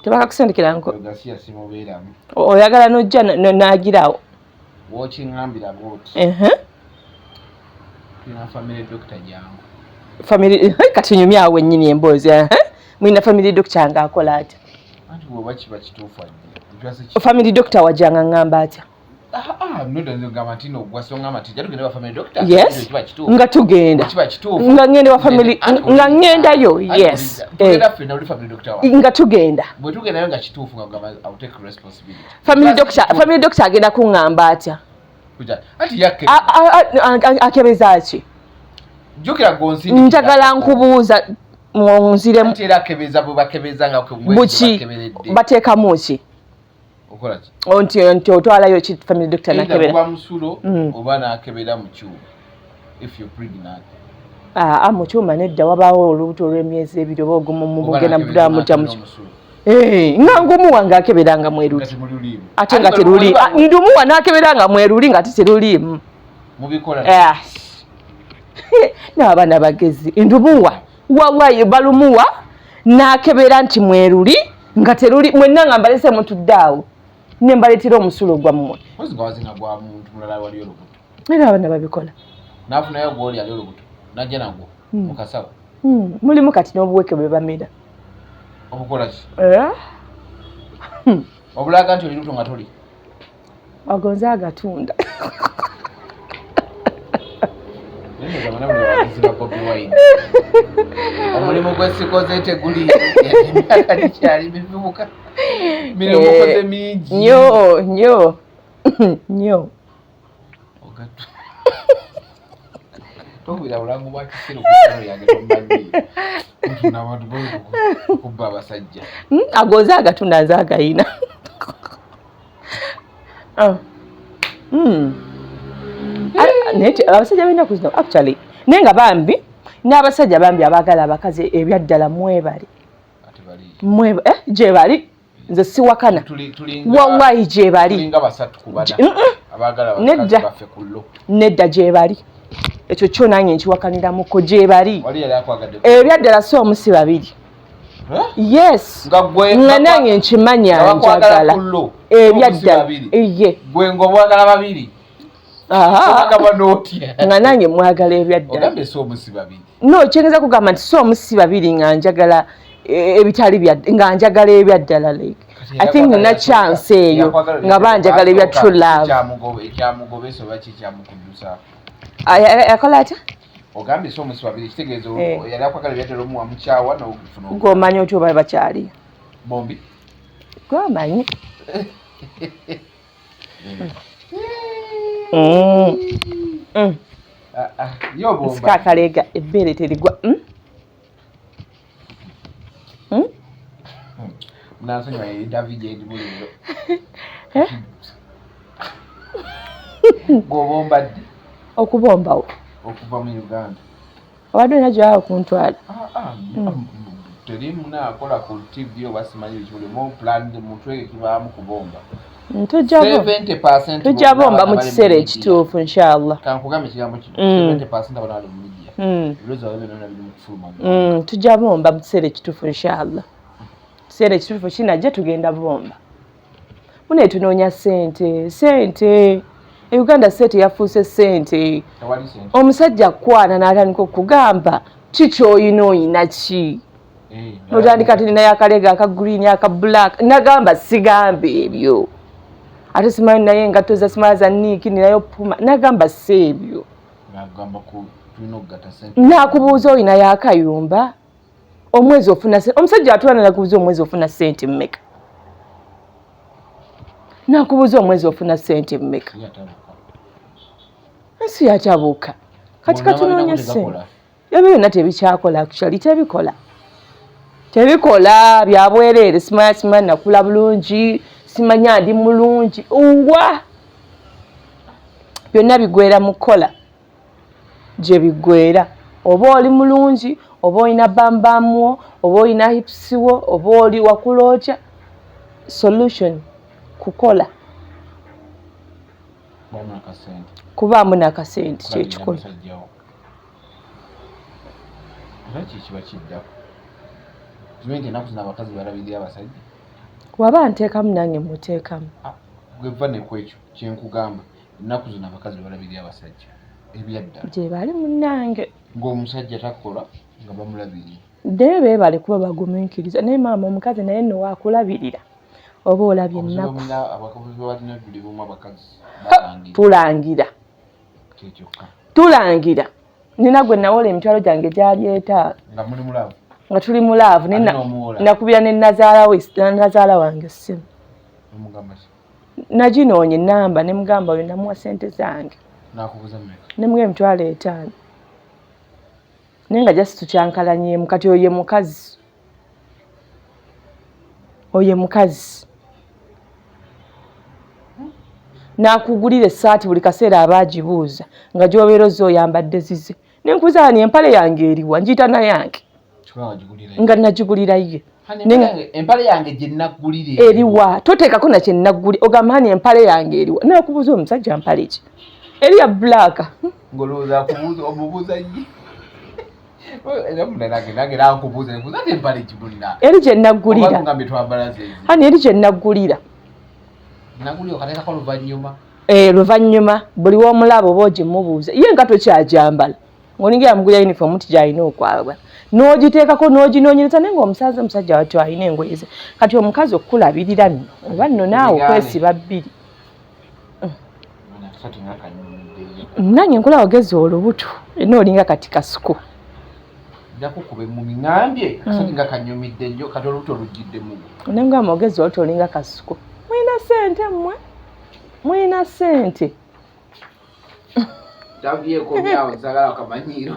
Speaker 1: Tebakakusindikiranko?
Speaker 2: Gasiya simubeeramu.
Speaker 1: Oyagala n'ojja n'agirawo?
Speaker 2: W'okiŋŋambira bw'oti. Tulina family doctor, jangu.
Speaker 1: Family, kati nyumya awo wennyini emboozi. Mulina family doctor ng'akola atya?
Speaker 2: Anti bw'oba kiba kituufu ajje. Nkyase ki?
Speaker 1: Family doctor wajjanga ŋŋamba atya?
Speaker 2: Ah, ah, nodda nze ngamba nti no gwa songa nti jja tugende wa family doctor.
Speaker 1: Yes.
Speaker 2: Kiba kituufu.
Speaker 1: Nga tugenda.
Speaker 2: Kiba kituufu.
Speaker 1: Nga ŋŋenda wa family,
Speaker 2: Anti
Speaker 1: nga ŋŋendayo,
Speaker 2: anti
Speaker 1: yes.
Speaker 2: Tugenda ffenna oli family doctor wa.
Speaker 1: Nga tugenda.
Speaker 2: Bwe tugendayo nga kituufu nga kugamba I will take responsibility.
Speaker 1: Family
Speaker 2: Kiba
Speaker 1: doctor,
Speaker 2: kituufu.
Speaker 1: family doctor agenda kuŋŋamba atya?
Speaker 2: Kuja. Anti yakke.
Speaker 1: Akebeza ki?
Speaker 2: Jjukira gw'onsindikira.
Speaker 1: Njagala nkubuuza munziremu.
Speaker 2: Anti era akebeza bwe bakebeza nga
Speaker 1: Buki?
Speaker 2: bakeberedde.
Speaker 1: Bateekamu ki?
Speaker 2: Okola ki?
Speaker 1: Nti otwalayo ki family doctor
Speaker 2: Either
Speaker 1: nakebera?
Speaker 2: guba musulo oba n'akebera mu kyuma. If you're pregnant.
Speaker 1: Aa, mu kyuma nedda, wabaawo olubuto olw'emyezi 2 oba ogumu
Speaker 2: Oba
Speaker 1: mugenda
Speaker 2: n'akebeza
Speaker 1: mutya mu
Speaker 2: n'akebera omusulo.
Speaker 1: Eh, nga ngumuwa ng'akebera nga mweruli.
Speaker 2: Nga temuliimu.
Speaker 1: Ate nga teruli. Ah, ndumuwa n'akebera nga mweruli nga ate teruliimu.
Speaker 2: Mubikola.
Speaker 1: Ah. N'abaana bagezi. Ndumuwa. Wallahi balumuwa n'akebera nti mweruli nga teruli, mwenna nga mbalese mutudde awo. Ne mbaleetera omusulo gwammwe.
Speaker 2: Mpozi nga wazina gwa muntu mulala wali olubuto.
Speaker 1: Era abaana babikola.
Speaker 2: N'afunayo gw'oli ali olubuto. N'ajja nagwo mu kasawo.
Speaker 1: Mulimu kati n'obuweke bwe bamira.
Speaker 2: Obukola ki?
Speaker 1: Eh?
Speaker 2: Obulaga nti oli lubuto nga toli.
Speaker 1: Agonze agatunda.
Speaker 2: Naye nga bana bano bawagizi ba Bobi Wine. Omulimu gwe sikoze teguli. Emyaka gikyali mivubuka. Mirimu mukoze mingi.
Speaker 1: Nnyo, nnyo. Nnyo.
Speaker 2: Ogattu. Tokubira bulango bwa kisiru ku channel yange tomanyi. Nfuna abantu kubba abasajja.
Speaker 1: Agonze agatunda nze agayina. Ah. Naye abasajja b'ennaku zino actually Naye nga bambi n'abasajja bambi abaagala abakazi ebyaddala mwebale, gye bali, nze siwakana, wallahi gye bali. Nedda, nedda, gye bali. Ekyo kyo nange nkiwakaniramuko, gye bali ebyaddala, si omu si babiri. Yes, nga nange nkimanya njagala ebyaddala, ye.
Speaker 2: Gwe ng'omwagala babiri?
Speaker 1: Nga nange mwagala ebyaddala. No, kyengeza kugamba nti si omu si babiri, nga njagala ebitali bya, nga njagala ebyaddala. Like, I think nina chance eyo nga banjagala ebya true love.
Speaker 2: Ekyamugobesa oba kikyamukuddusa?
Speaker 1: Yakola atya?
Speaker 2: Ogambye si omu si babiri, kitegeeza yali akwagala ebyaddala, omu wamukyawa nofuna.
Speaker 1: Gwomanyi otya oba bakyali?
Speaker 2: Bombi.
Speaker 1: Gwomanyi. Nsika akaleega, ebbeere terigwa.
Speaker 2: Nansonyiwa interview gyendimu leero. Gwoba ombadde.
Speaker 1: Okubombawo?
Speaker 2: Okuva mu Uganda.
Speaker 1: Obadde olina gyoyagala okuntwala?
Speaker 2: Teri munaakola ku TV oba simanyi biki, buli plan mutwe kibaamu kubomba.
Speaker 1: 70% Tujja bomba mu kiseera ekituufu, inshallah.
Speaker 2: Kankugambe ekigambo kino, 70% abana bali mu media, ebirowoozo byabwe byonna biri mu kufuluma.
Speaker 1: Tujja bomba mu kiseera ekituufu, inshallah. Kiseera ekituufu kinajja, tugenda bomba. Mune tunoonya ssente, ssente e Uganda, ssente yafuuse ssente.
Speaker 2: Tewali sente.
Speaker 1: Omusajja kwana n'atandika okugamba ki kyoyina, oyina ki? Notandika ti ninayo akaleega aka green, aka black. Nagamba sigamba ebyo, ate simanyi naye engatto za simala za Nike, ninayo Puma. Nagamba si ebyo.
Speaker 2: Nagamba ku tulina okugatta sente.
Speaker 1: Nakubuuza olinayo akayumba, omwezi ofuna omusajja atula nakubuuza omwezi ofuna sente mmeka, nakubuuza omwezi ofuna sente mmeka.
Speaker 2: Yatabuka.
Speaker 1: Ensi yatabuka. Kati
Speaker 2: Bonna
Speaker 1: katunoonya
Speaker 2: balina
Speaker 1: sente.
Speaker 2: tegakola.
Speaker 1: Ebyo byonna tebikyakola, actually tebikola, tebikola, byabwereere. Simanya, simanya nakula bulungi, simanya ndi mulungi wa, byonna bigwera mu kukola gye biggwera. Oba oli mulungi, oba olina bambamuwo, oba olina hips wo, oba oli wakula otya, solution kukola.
Speaker 2: Bamu akasente.
Speaker 1: Kubaamu n'akasente.
Speaker 2: Kulabirira
Speaker 1: Kyekikulu.
Speaker 2: musajjawo. Era ki kiba kiddako? Kimanyi nti ennaku zino abakazi balabirira abasajja.
Speaker 1: Waba nteekamu, nange muteekamu.
Speaker 2: Ah, gweva ne ku ekyo kyenkugamba, ennaku zino abakazi balabirira abasajja ebyaddala.
Speaker 1: Gye bali, munnange.
Speaker 2: Ng'omusajja takola nga bamulabirira.
Speaker 1: Naye beebale kuba bagumiikiriza. Naye maama, omukazi naye nno waakulabirira oba olabye ennaku.
Speaker 2: Obuzibu balina buli bumu, abakazi balangira.
Speaker 1: Tulangira.
Speaker 2: Kyekyokka.
Speaker 1: Tulangira. Nina gwe nawola emitwalo gyange gyali 50.
Speaker 2: Nga muli mu love?
Speaker 1: Nga tuli mu love.
Speaker 2: Ate n'omuwola?
Speaker 1: Nakubira ne nazaala we, nazaala wange essimu.
Speaker 2: Omugamba ki?
Speaker 1: Naginoonya enamba, ne mugamba oyo namuwa sente zange.
Speaker 2: Nakubuuza mmeka?
Speaker 1: Ne muwa 50,000, naye nga just tukyankalanyemu. Kati oyo ye mukazi, oyo ye mukazi n'akugulira essaati buli kaseera, aba agibuuza nga gy'obeera ozze oyambadde zize. Nenkubuuza ni empale yange eriwa, njiyita nayange.
Speaker 2: Kikola wagigulira?
Speaker 1: Nga nagigulira ye.
Speaker 2: Hani, empale yange gye naggulira.
Speaker 1: Eriwa? Toteekako na kyenagguli, ogamba hani empale yange eriwa? Nakubuuza omusajja mpale ki eri ya black.
Speaker 2: Ng'olowooza akubuuza, omubuuza ye era muna nange nankubuuza, nkubuuza ati empale ki munna?
Speaker 1: Eri gye naggulira.
Speaker 2: Ngambye twambala zezi.
Speaker 1: Hani, eri gye naggulira.
Speaker 2: Nagulira okateekako luvannyuma.
Speaker 1: Eh, luvannyuma buli w'omulaba oba ogimubuuza, ye nga tokyajambala, ng'olinga yamugulira uniform nti gyalina okwabwa, n'ogiteekako n'oginoonyereza, naye ng'omusaza, omusajja wattu alina engoye ze. Kati omukazi okukulabirira nno, oba nno naawe
Speaker 2: Bigaane.
Speaker 1: okwesiba bbiri.
Speaker 2: Akasati nga kanyumidde nnyo.
Speaker 1: Nange nkulaba ogeza olubuto ena, olinga kati kasuku.
Speaker 2: Njakukuba emumi, ŋŋambye akasati nga kanyumidde nnyo, kati olubuto lujjiddemu.
Speaker 1: Nengamba ogeza olubuto olinga kasuku. Mulina sente mmwe, mulina sente.
Speaker 2: Tabyeko byawo, sagala kamanyiiro.